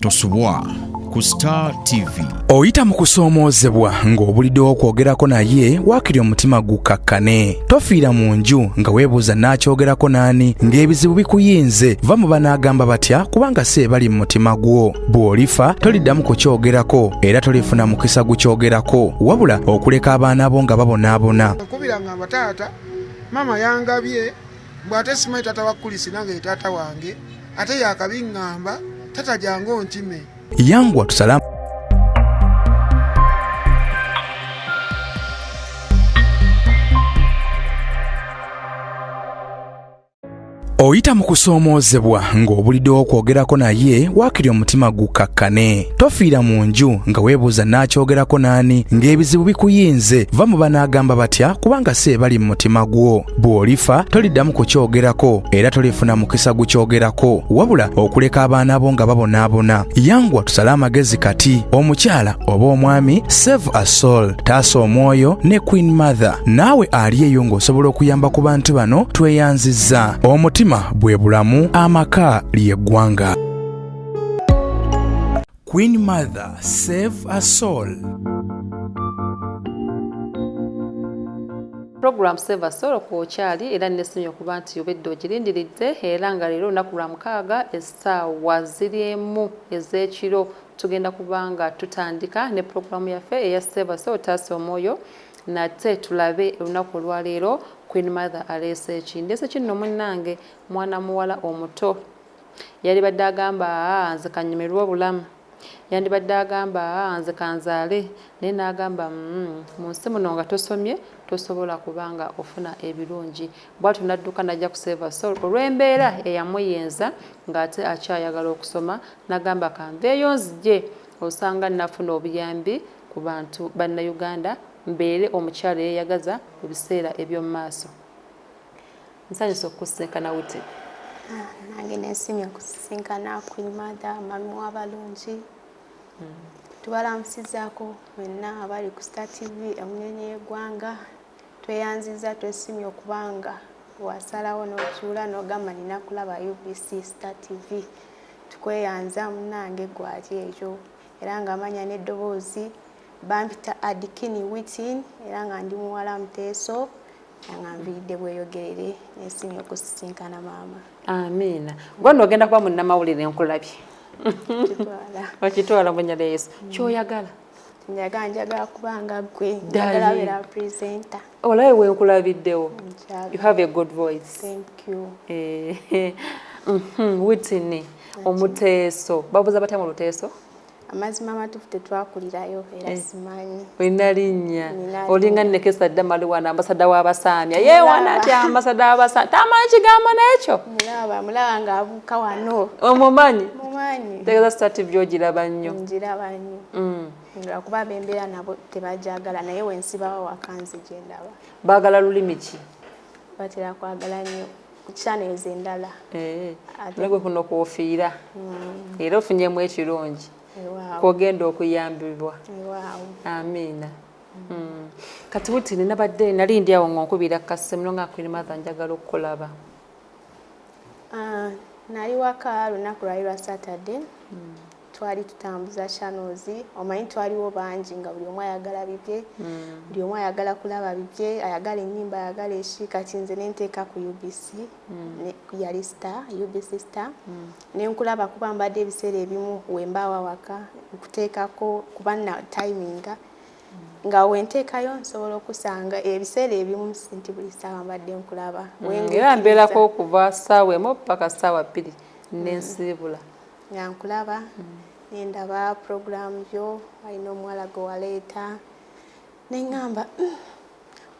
Tosubwa ku Star TV. Oyita mu kusoomoozebwa ng'obuliddewo okwogerako naye waakiri omutima gukkakkane. Tofiira mu nju nga weebuuza naakyogerako n'ani ng'ebizibu bikuyinze. Va mu banaagamba batya kubanga si ebali mu mutima gwo. Bw'olifa toliddamu kukyogerako era tolifuna mukisa gukyogerako wabula okuleka abaana bo nga babonaabona. Nkubira ngamba taata maama yangabye mbu ate simanyi taata wa Kulisi nange ye taata wange ate yakabiŋŋamba tata jangu onkime. Yanguwa tusale Oyita mu kusoomoozebwa ng'obuliddewo okwogerako naye waakiri omutima gukkakkane. Tofiira mu nju nga weebuuza naakyogerako n'ani ng'ebizibu bikuyinze. Va mu banaagamba batya kubanga si ebali mu mutima gwo. Bw'olifa toliddamu kukyogerako era tolifuna mukisa gukyogerako wabula okuleka abaana bo nga babonaabona. Yanguwa tusale amagezi kati. Omukyala oba omwami, save a soul, taasa omwoyo ne Queen Mother. Naawe ali eyo ng'osobola okuyamba ku bantu bano tweyanzizza. Omutima bwe bulamu, amaka ly'eggwanga. Queen Mother, save a soul. Program Save a Soul kwokyali era nesimye okuba nti obedde ogirindiridde era nga leero olunaku lwa mukaaga essaawa ziri emu ez'ekiro tugenda kuba nga tutandika ne pulogulaamu yaffe eya Save a Soul taasa omwoyo nate tulabe olunaku olwaleero Queen Mother aleese ki. Ndeese ki nno munnange mwana muwala omuto yalibadde agamba nze kanyumirwe obulamu yandibadde agamba nze kanzaale naye n'agamba mu nsi muno nga tosomye tosobola kubanga ofuna ebirungi bwatyo n'adduka n'ajja ku Save a Soul olw'embeera eyamuyinza ng'ate akyayagala okusoma n'agamba kanveeyo nzije osanga nafuna obuyambi ku bantu bannayuganda mbeere omukyala eyeeyagaza mu biseera eby'omu maaso. Nsanyuse okukusisinkana Witi. Nange nensimye okusisinkana Queen Mother, mami w'abalungi. Tubalamusizaako mwenna abali ku Star TV emunyenye y'eggwanga. Tweyanziza twesimye okubanga wasalawo n'otuula n'ogamba nina kulaba UBC Star TV. Tukweyanza munnange gwali eyo era nga amanya n'eddoboozi bampita Adikini Witin era nga ndi muwala Muteeso. Nga nviiridde Bweyogerere nesimye okusisinkana maama. Amiina. Gwe nno ogenda kuba munnamawulire nkulabye. Okitwala mu nnyana Yesu. Ky'oyagala? Njagala njagala kuba nga ggwe. Njagala beera presenter. Olabe bwe nkulabiddewo. You have a good voice. Thank you. Whitney, omuteeso. Babuuza batya mu luteeso? Amazima amatuufu tetwakulirayo era simanyi. Olina linnya. Olinga Nekesa Damali wano ambasada w'abasaamya. Ye wana atya ambasada w'abasaamya. Tamanyi kigambo n'ekyo. Mulaba, mulaba ng'abuuka wano. Omumanyi? Mumanyi. Tegeeza Star TV ogiraba nnyo. Ngiraba nnyo. Lwakuba ab'embeera nabo tebagyagala naye we nsibawo waka nze gye ndaba. Baagala lulimi ki? Batera kwagala nnyo ku channels endala. Naye kuno kw'ofiira. Era ofunyemu ekirungi. Kw'ogenda okuyambibwa. Amiina. Kati buti nabadde nali ndi awo ng'onkubira kasimu nga Queen Mother njagala okukulaba. Nali waka lunaku lwali lwa Saturday. Twali tutambuza channels, omanyi twaliwo bangi nga buli omu ayagala bibye, buli omu ayagala kulaba bibye, ayagala ennyimba, ayagala eki. Kati nze ne nteeka ku UBC, yali Star, UBC Star. Ne nkulaba kuba mbadde ebiseera ebimu we mbaawa waka nkuteekako kuba na timinga nga we nteekayo nsobola okusanga ebiseera ebimu nti buli ssaawa mbadde nkulaba. Era mbeerako okuva ssaawa emu paka ssaawa bbiri ne nsiibula. Nga nkulaba ne ndaba program yo alina omuwala gwe waleeta ne ŋŋamba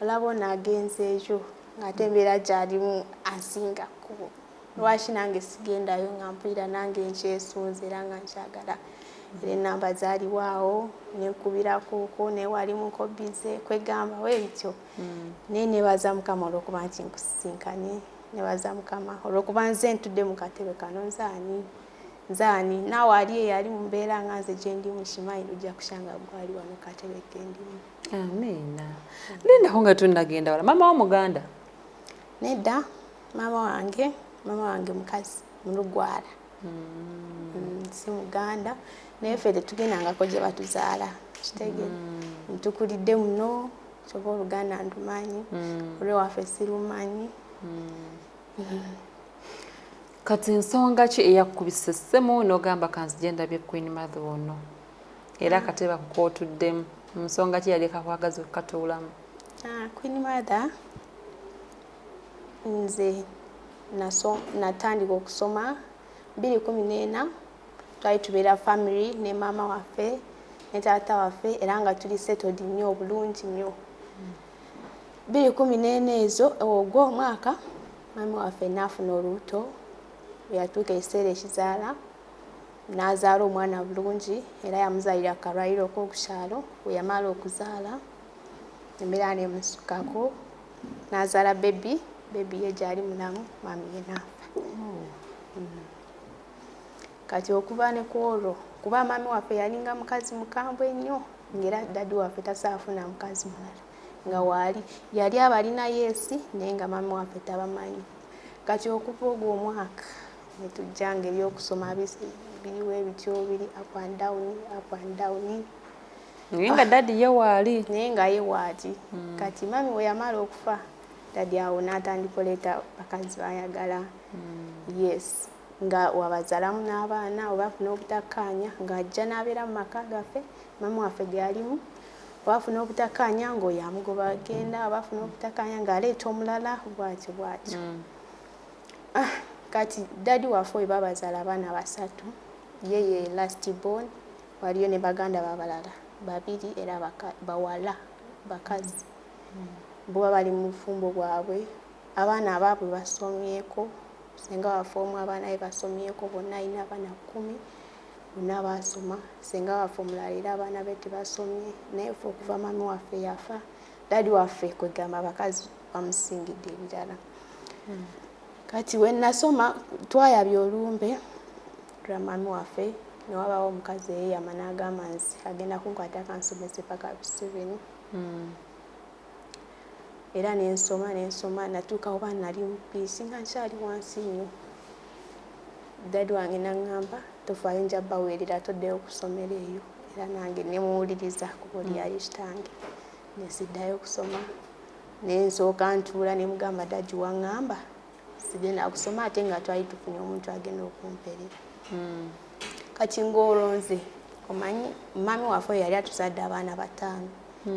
olaba ono agenzeeyo ng'ate embeera gy'alimu ansinga kkubo, lwaki nange sigendayo nga mpulira nange nkyesunze era nga nkyagala. Era ennamba zaaliwo awo ne nkubirako naye walimuko bize kwegamba bwe bityo. Naye neebaza Mukama olw'okuba nti nkusisinkanye. Nebaza Mukama olw'okuba nze ntudde mu katebe kano nze ani nze ani naawe ali eyo ali mu mbeera nga nze gye ndimu kimanyi ojja kusanga gwali wano katebe ke ndimu. Amiina. Lindako nga tunnagenda wala. Maama wo Muganda? Nedda, maama wange mukazi Mulugwala. Si muganda, naye ffe tetugendangako gye batuzaala, kitegeera? Ntukulidde muno, kyoba oluganda ndumanyi, olwewaffe sirumanyi. Kati nsonga ki eyakubisa essimu n'ogamba kanzije ndabye Queen Mother ono, era akatebe ako kootuddemu, nsonga ki yali ekakwagaza okukatuulamu? Queen Mother, nze natandika okusoma 2014. Twali tubeera family ne maama waffe ne taata waffe, era nga tuli settled nnyo, obulungi nnyo. 2014 ezo, ogwo omwaka, maama waffe naafuna olubuto. Bwe yatuuka ekiseera ekizaala, n'azaala omwana bulungi, era yamuzaalira ku kalwaliro k'okukyalo. Bwe yamala okuzaala, embeera nemusukako, n'azaala baby. Baby ye gyali mulamu, maami ye naafa. Kati okuva ne ku olwo, kuba maami waffe yalinga mukazi mukambwe nnyo, ng'era daddy waffe tasaafuna mukazi mulala nga waali yali abalina, yes, naye nga maami waffe tabamanyi. Kati okuva ogwo omwaka netujja nga ebyokusoma biriwo ebityo, biri up and down, up and down. Naye nga daddy ye waali? Naye nga ye waali. Kati mami we yamala okufa, daddy awo n'atandika oleeta bakazi bayagala, yes, nga wabazaalamu n'abaana, oba afuna obutakkaanya ng'ajja n'abeera mu maka gaffe mama waffe gyalimu, oba afuna obutakkaanya ng'oyo amugoba agenda, oba afuna obutakkaanya ng'aleeta omulala, bwatyo bwatyo. Kati daddy waffe oyo babazaala abaana basatu, ye ye last born. Waliyo ne baganda babalala babiri, era bawala, bakazi. Bo bali mu bufumbo bwabwe, abaana abaabwe basomyeko. Senga waffe omu abaana be basomyeko bonna, alina abaana 10, bonna baasoma. Senga waffe omulala era abaana be tebasomye. Naye ffe okuva mami waffe yafa, daddy waffe kwegamba abakazi bamusingidde ebirala. Kati we nasoma, twayabya olumbe lwa mami waffe, newabaawo omukazi eyeyama n'agamba nti agenda kunkwata kansomese paka 7. Era nensoma, nensoma, natuuka oba nali mu P nga nkyali wansi nnyo. Daddy wange naŋŋamba, "Tofaayo, nja baweerera, toddeyo okusomera eyo." Era nange nemuwuliriza, kuba oli yali kitange. Nesiddayo okusoma, nensooka ntuula nemugamba, "Daddy, waŋŋamba sigenda kusoma," ate nga twali tufunye omuntu agenda okumperera. Kati ng'olwo nze omanyi mami waffe oyo yali atuzadde abaana bataano,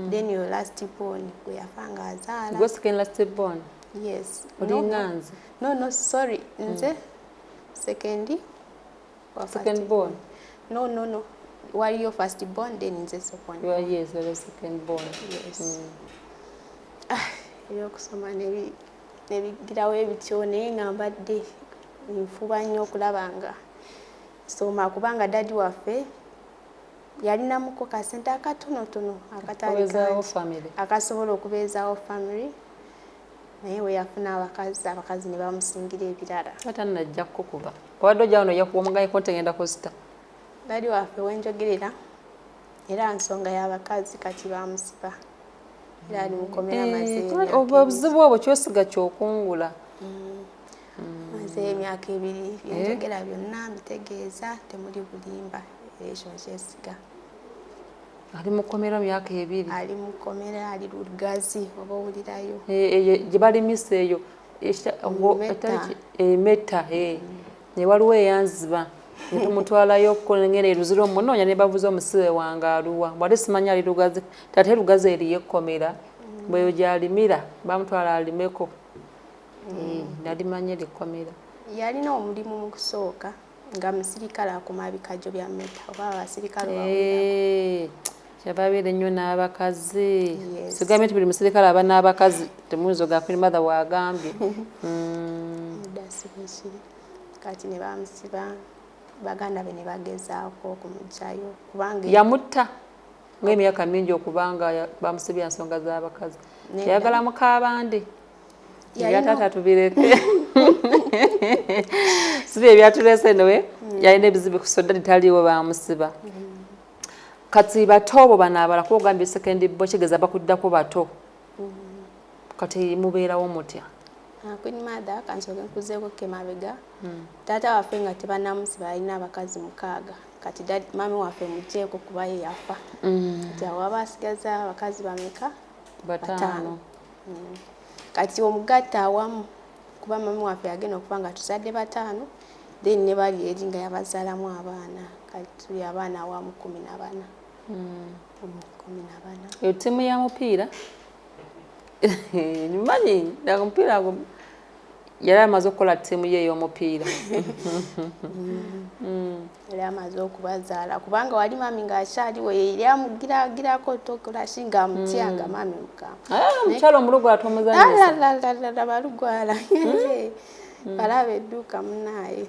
then your last born gwe yafa nga azaala. Gwe second last born? Yes. Olinga nze. No, sorry, nze second wa first. Second born? No, waliyo first born, then nze second. You are, yes, you are the second born. Yes. Ah, ebyokusoma nebigirawo ebityo, naye nga mbadde nfuba nnyo okulaba nga soma, kubanga daddy waffe yalinamuko kasente akatonotono akatali Okubeezaawo kangi, family. akasobola okubeezaawo family. Naye we yafuna abakazi, abakazi ne bamusingira ebirala. Ate najja kukuba, obadde ojja wano ojja kuwa omugayi ko tegenda kusita. Daddy waffe wenjogerera, era nsonga y'abakazi, kati bamusiba era ali mukomera, maze emyaka Obwo obuzibu obwo, kyosiga kyokungula. Maze emyaka 2. Byenjogera byonna mbitegeeza, temuli bulimba, ekyo nkyesiga. Ali mukomera myaka 2? Ali mukomera, ali Lugazi, oba owulirayo. Eyo gye balimisa eyo Meta. Emeta ne waliwo eyanziba netumutwalayo ngenda eruzira omunoonya ne babuza omusibe wange aluwa, bwate simanyi ali Lugazi, tate Lugazi eriyo ekkomera bweyo gyalimira, bamutwala alimeko. Nalimanye erikkomera. Yalina omulimu mu kusooka nga musirikale akuma bikajjo bya meta, oba abasirikale bawulirako. Kyababeera ennyo n'abakazi. Yes. Sigambye nti buli musirikale aba n'abakazi, temuyinza oga Queen Mother waagambye. Nedda, si bwekiri. Kati ne bamusiba, baganda be ne bagezaako okumugjayo kubanga Yamutta ng'emyaka mingi okubanga bamusibya nsonga z'abakazi. Nedda. Yayagala mukaabandi. Yalina Ebyataata tubireke, si bye byatuleese newe. Yalina ebizibu kusodda taliiwo, bamusiba. Kati bato bo bano abala, kuba ogambye second bo, kigeza bakuddako bato. Kati mubeerawo mutya? Queen Mother, kansooke nkuzeeko kemabega. Taata waffe nga tebanamusiba alina abakazi 6. Kati mami waffe mugyeko kuba ye yafa. Kati awo aba asigaza abakazi bameka? 5. Kati omugatta awamu kuba mami waffe yagenda okuba nga tuzadde 5, then ne bali eri nga yabazaalamu abaana. Kati tuli abaana awamu 14. 14. Eyo ttiimu ya mupiira? Mmanyi omupiira yali amaze okukola ttiimu ye ey'omupiira. Yali amaze okubazaala kubanga wali mami ng'akyaliwo yeri amugiragirako tokola ki ng'amutya nga mami mukama. Omukyala omulugwala tomuzannyisa. Balugwala. Balaba edduuka munaaye.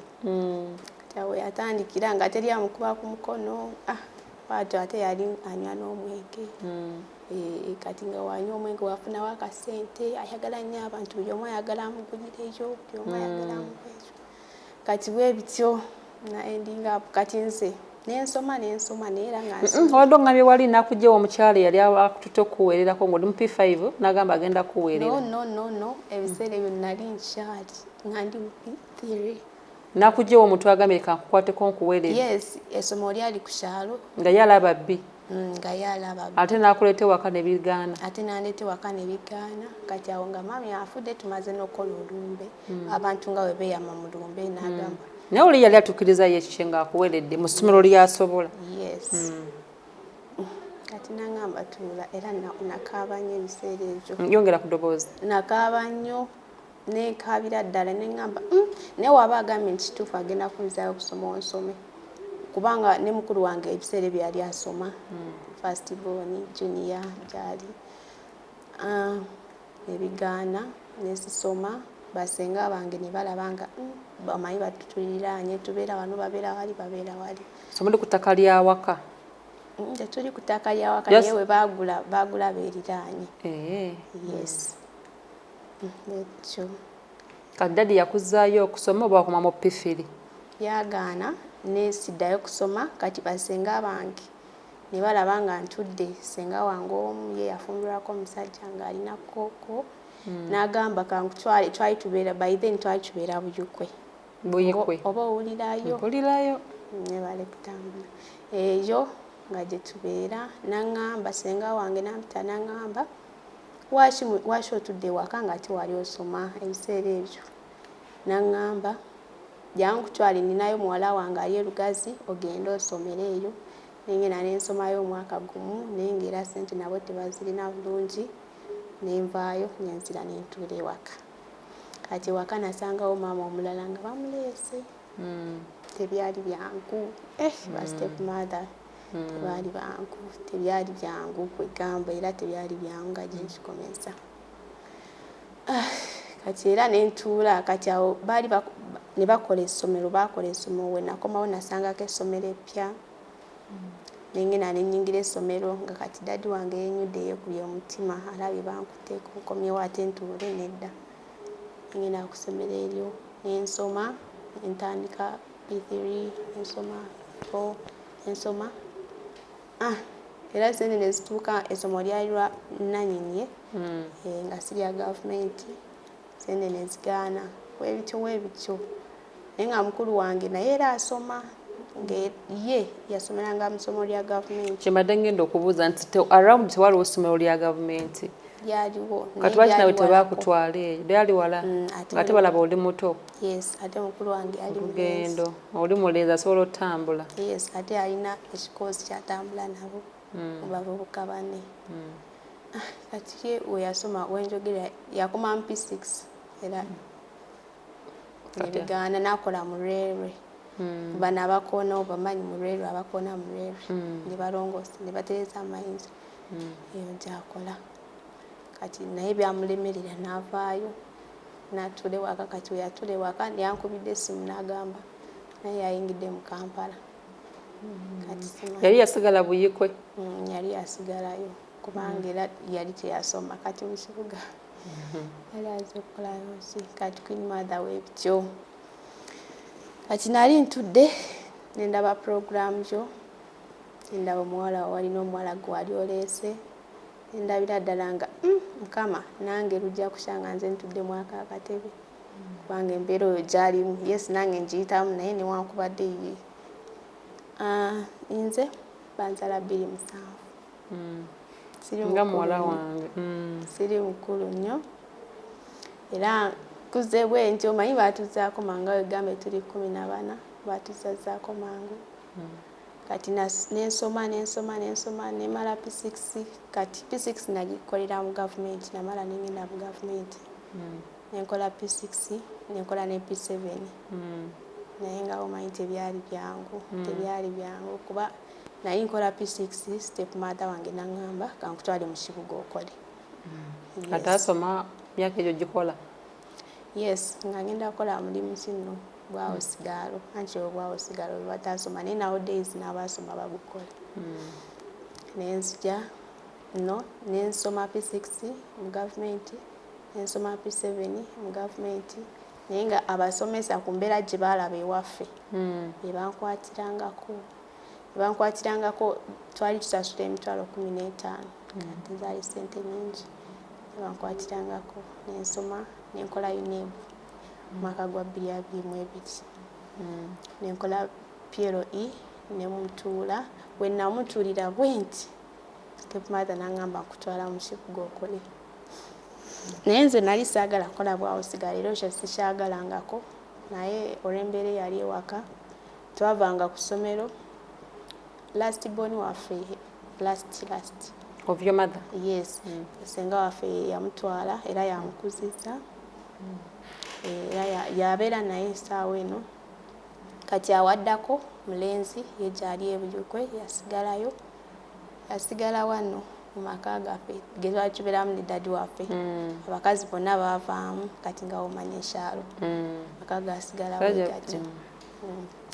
Kati awo yatandikira nga teri amukuba ku mukono. Bw'atyo ate yali anywa n'omwenge. Kati nga wanywa omwenge wafunawo akasente, ayagala nnyo abantu, buli omu ayagala amugulireyo, buli omu ayagala amuweeyo. Kati bwe bityo na ending up kati nze nensoma naye era nga nsoma. Obadde oŋŋambye wali n'akuggyewo omukyala eyali akututte okukuweererako ng'oli mu P5 n'agamba agenda kukuweerera. No, ebiseera ebyo nali nkyali nga ndi mu P3. N'akuggyewo omuntu agambye leka nkukwateko nkuweerere. Yes, essomero lyali ku kyalo. Nga ye alaba bbi. Nga ye alaba bbi. Ate n'akuleeta ewaka ne bigaana. Ate n'andeeta ewaka ne bigaana. Kati awo nga mami afudde tumaze n'okukola olumbe. Abantu nga bwe beeyama mu lumbe n'agamba. Naye oli yali atukkiriza ye kiki ng'akuweeredde mu ssomero ly'asobola. Yes. Kati n'angamba tuula era nakaaba nnyo ebiseera ebyo. Yongera ku ddoboozi. Nakaaba nnyo nekaabira ddala ne ŋŋamba naye waba agambye nti kituufu agenda kunzaayo okusoma onsome. Kubanga ne mukulu wange ebiseera ebyo yali asoma. First born, junior gyali. Ebigaana nesisoma basenga bange ne balaba nga bamanyi batutuliraanye tubeera wano babeera wali babeera wali. So muli ku ttaka lya waka? Tetuli ku ttaka lya waka naye we baagula beeriraanye. Yes. Ekyo. Kati daddy yakuzzaayo okusoma oba wakoma mu P3? Yagaana nesiddayo kusoma kati basenga bange ne balaba nga ntudde senga wange omu ye yafumbirwako omusajja ng'alina kooko n'agamba kankutwale twali tubeera by then twali tubeera Buyikwe. Buyikwe. Oba owulirayo? Mpulirayo. Ne bale kutambula. Eyo nga gye tubeera n'aŋŋamba senga wange n'ampita n'aŋŋamba waki otudde ewaka nga ate wali osoma ebiseera ebyo. N'aŋŋamba jangu nkutwale nninayo muwala wange ali e Lugazi ogende osomere eyo. Nengenda ne nsomayo omwaka gumu naye ng'era ssente nabo tebazirina bulungi ne nvaayo ne nzira ne ntuula ewaka. Kati ewaka nasangawo maama omulala nga bamuleese. Tebyali byangu. Ba step mother tebaali bangu, tebyali byangu kwegamba era tebyali byangu nga gye nkikomeza. Kati era ne ntuula kati awo baali ne bakola essomero, baakola essomero we nakomawo nasangako essomero eppya. Nengenda ne nnyingira essomero nga kati daddy wange yenyudde yeekubye omutima alabye bankutteko nkomyewo ate ntuule nedda. Nengenda ku ssomero eryo ne nsoma ne ntandika P3 ne nsoma 4 ne nsoma. Era ssente ne zituuka essomero lyali lwa nnannyini nga si lya gavumenti ssente ne zigaana weebityo weebityo. Naye nga mukulu wange naye era asoma nga ye yasomeranga mu ssomero lya gavumenti. Kye mbadde ngenda okubuuza nti around tewaliwo ssomero lya gavumenti? Lyaliwo. Kati lwaki nawe tebaakutwala eyo? Lyali wala ate balaba oli muto. Yes, ate mukulu wange yali mulenzi. Olugendo oli mulenzi asobola otambula. Yes, ate alina ekikoosi ky'atambula nabo mu bavubuka banne. Kati ye we yasoma wenjogera yakoma mu P6 era nebigaana n'akola mu railway. Bano abakoona obamanyi mu railway, abakoona mu railway ne balongoosa ne batereeza amayinja. Eyo gy'akola. Kati naye byamulemerera n'avaayo n'atuula ewaka. Kati we yatuula ewaka yankubidde essimu n'agamba naye yayingidde mu Kampala. Kati simanyi. Yali yasigala Buyikwe? Yali yasigalayo kubanga era yali teyasoma kati mu kibuga. Yali azze okukolayo ki kati Queen Mother weebityo. Kati nali ntudde ne ndaba program gyo ne ndaba omuwala walina omuwala gwe wali oleese ne ndabira ddala nga Mukama nange lujja kushanga nze ntuddemu ako akatebe, kubanga embeera oyo gyalimu, yes, nange ngiyitamu, naye newankubadde ye. Ah, nze banzala 2007. Siri Nga mukulu muwala nnyo. wange. Siri mukulu nnyo, era nkuze bwe nti. Omanyi baatuzaako mangu, awo egambe tuli 14, baatuzazaako mangu. Kati nensoma, nensoma, nensoma, nemala P6. Kati P6 nagikolera mu gavumenti, namala nengenda mu gavumenti, nenkola P6, nenkola ne P7. Naye nga omanyi tebyali byangu, tebyali byangu, kuba naye nkola P6, step mother wange naŋŋamba kankutwale mu kibuga okole. Yes. Ate asoma myaka egyo gikola? Yes, nga ngenda kukola mulimu kino bwawosigaalo, anti obwawosigaalo bwe batasoma, naye nowadays n'abasoma bagukola. Nenzija no nensoma P6 mu gavumenti, nensoma P7 mu gavumenti, naye nga abasomesa ku mbeera gye baalaba ewaffe ebankwatirangako, ebankwatirangako. Twali tusasula 150,000, kati zaali sente nyingi. Ebankwatirangako, nensoma, nenkola UNEB mwaka gwa 2022, nenkola PLE, nemutuula. We namutuulira bwe nti, step mother naŋŋamba nkutwala mu kibuga okole, naye nze nali saagala kukola bwawosigala, era ekyo sikyagalangako. Naye olw'embeera eyali ewaka, twavanga ku ssomero, last born waffe, last last Of your mother? Yes. Senga waffe yamutwala era yamukuzizza, era yabeera naye essaawa eno. Kati awaddako mulenzi ye gyali ebuyukwe, yasigalayo, yasigala wano mu maka gaffe ge twali tubeeramu ne daddy waffe. Abakazi bonna baavaamu, kati nga womanya ekyalo, maka gasigala bwe gatyo.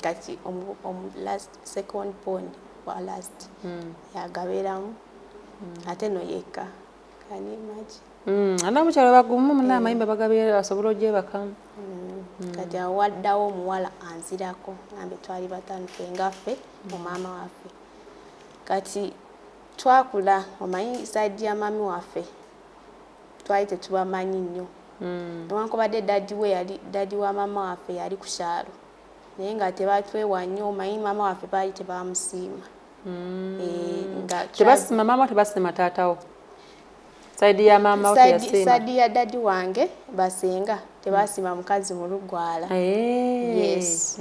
Kati omu last, second born wa last yagabeeramu, ate no yekka. Can you imagine? Ana mukyalo bagumu muna amayimba bagabeera basobole ogyebakamu. Kati awo waddawo omuwala anzirako, ngambe twali bataano ffe nga ffe mu maama waffe. Kati twakula, omanyi side ya mami waffe twali tetubamanyi nnyo, newankubadde daddy we yali, daddy wa maama waffe yali ku kyalo, naye nga tebatwewa nnyo. Omanyi maama waffe baali tebamusiima. Nga Tebasima maama, tebasima taatawo, side ya maama wo teyasiima. Side ya daddy wange, basenga tebasiima mukazi mulugwala. Yes.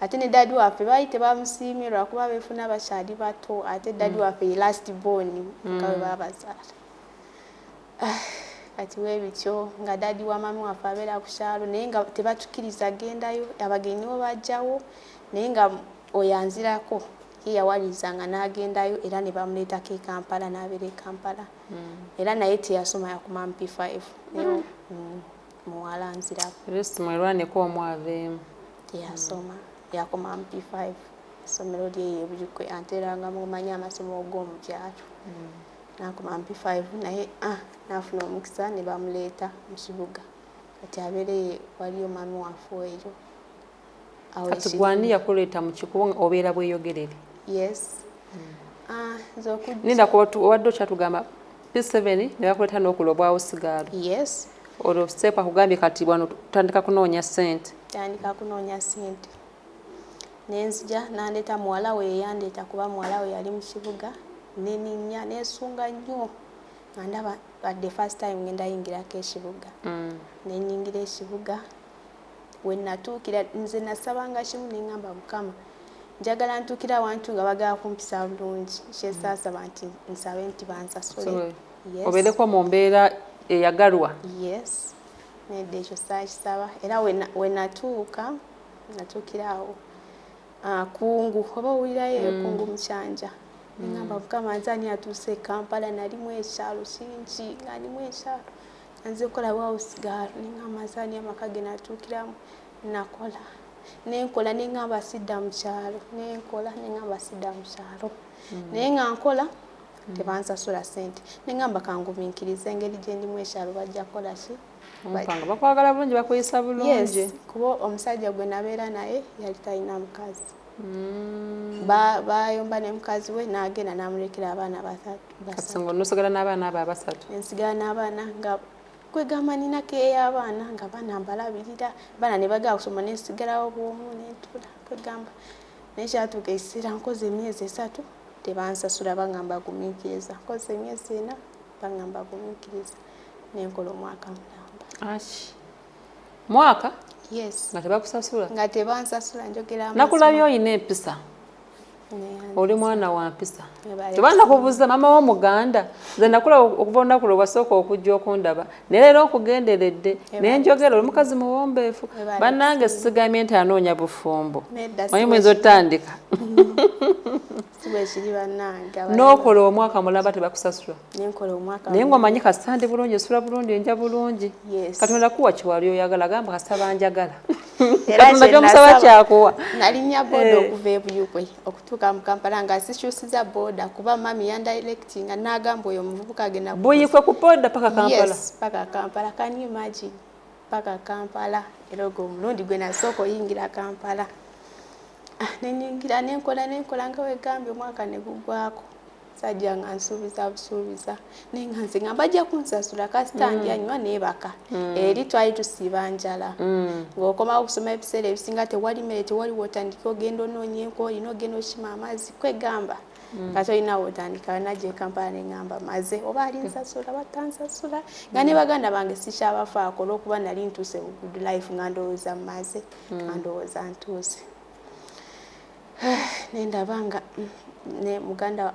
Ate ne daddy waffe baali tebamusiimye lwakuba beefuna bakyali bato, ate daddy waffe ye last born nga bwe babazaala. Ah, kati weebityo nga daddy wa mami waffe abeera ku kyalo, naye nga tebatukkiriza gendayo, abagenyi bo bajjawo, naye nga oyo anzirako ye yawalirizanga n'agendayo, era ne bamuleetako e Kampala, n'abeera e Kampala. Era naye teyasoma, yakoma mu P5, naye muwala anzirako. Rest mwerwaneko omu aveemu. Teyasoma, yakoma mu P5, essomero lyeyo ebuyukwe, ate era nga mumanyi amasomo g'omu byalo. Nakoma mu P5, naye ah, nafuna omukisa ne bamuleeta mu kibuga, kati abeereye waliyo mami waffe eyo. Awo Kati gwani yakuleeta mu kikubo obeera bweyogerere? Yes. Ah, nze okujja Ninda kuba obadde okyatugamba P7 ne bakuleeta n'okula obwawo sigaalo. Yes. Olwo step akugambye kati wano tutandika kunoonya ssente. Tandika kunoonya ssente, nenzija nandeeta muwala we, yeyandeeta kuba muwala we yali mu kibuga. Neninnya nesunga nnyo nga ndaba at the first time ngenda yingirako ekibuga. Nenyingira ekibuga, we natuukira nze nasabanga kimu, neŋŋamba Mukama njagala ntuukire awantu nga bagala kumpisa bulungi. Kyesaasaba nti nsabe nti bansasule. Yes. Obeereko mu mbeera eyagalwa. Yes, nedda ekyo saakisaba. Era we natuuka, natuukira awo, ah, Kungu, oba owulirayo eyo Kungu mukyanja. Neŋŋamba Mukama nze ani atuuse e Kampala, nalimu ekyalo kingi, nga ndimu ekyalo nga nze kola bwawusigaalo. Neŋŋamba nze ani amaka ge natuukiramu, nakola, nenkola, neŋŋamba sidda mu kyalo, nenkola, neŋŋamba sidda mu kyalo, naye nga nkola tebansasula ssente. Neŋŋamba kangumiikirize, engeri gye ndimu ekyalo bajja kukola ki. Ompanga bakwagala bulungi, bakuyisa bulungi. Yes, kuba omusajja gwe nabeera naye yali talina mukazi. Bayomba ne mukazi we n'agenda n'amulekera abaana basatu. Nosigala n'abaana abo abasatu? Nsigala n'abaana, nga kwegamba nina keey'abaana, nga baana mbalabirira, baana ne bagala kusoma, nensigalawo bwomu nentula. Kwegamba naye kyatuuka ekiseera nkoze emyezi 3 tebansasula, bagamba gumiikiriza. Nkoze emyezi 4, bagamba gumiikiriza. Nenkola omwaka mulamba. Mwaka? Yes. Nga tebakusasula? Nga tebansasula, njogera. Nakulabye oyina empisa, oli mwana wa mpisa. Tebanakubuuza maama w'omuganda. Nze nakulaba okuva olunaku lwe wasooka okujja okundaba, naye leero nkugenderedde naye njogera oli mukazi muwombeefu. Bannange, sigamye nti anoonya bufumbo, manyi muyinza otandika n'okola omwaka mulaba tebakusasula, naye ng'omanyi kasita ndi bulungi, nsula bulungi, nja bulungi. Katonda kuwa kiwali oyagala, gamba kasita banjagala. Katonda kyomusaba kyakuwa. Nalinnya boda okuva e Buyukwe okutuuka mu Kampala nga sikyusiza boda, kuba mami yandirectinga n'agamba oyo omuvubuka agenda. Buyikwe ku boda paka Kampala? Yes, paka Kampala. Can you imagine, paka Kampala? Era ogwo omulundi gwe nasooka oyingira Kampala. Nenyingira, nenkola, nenkola nga wegambye, omwaka ne gugwako. Sajja nga nsuubiza busuubiza, naye nga nze nga bajja kunsasula kasita ndya, nywa, neebaka. Eri twali tusiiba njala, ng'okomawo okusoma ebiseera ebisinga tewali mmere, tewali wotandika, ogenda onoonya enku, olina ogenda okima amazzi. Kwegamba nga tolina wotandika. Najja e Kampala neŋŋamba maze oba ali nsasula batansasula, nga ne baganda bange sikyabafaako olwokuba nali ntuuse mu good life, nga ndowooza maze, nga ndowooza ntuuse. Nendaba nga ne muganda,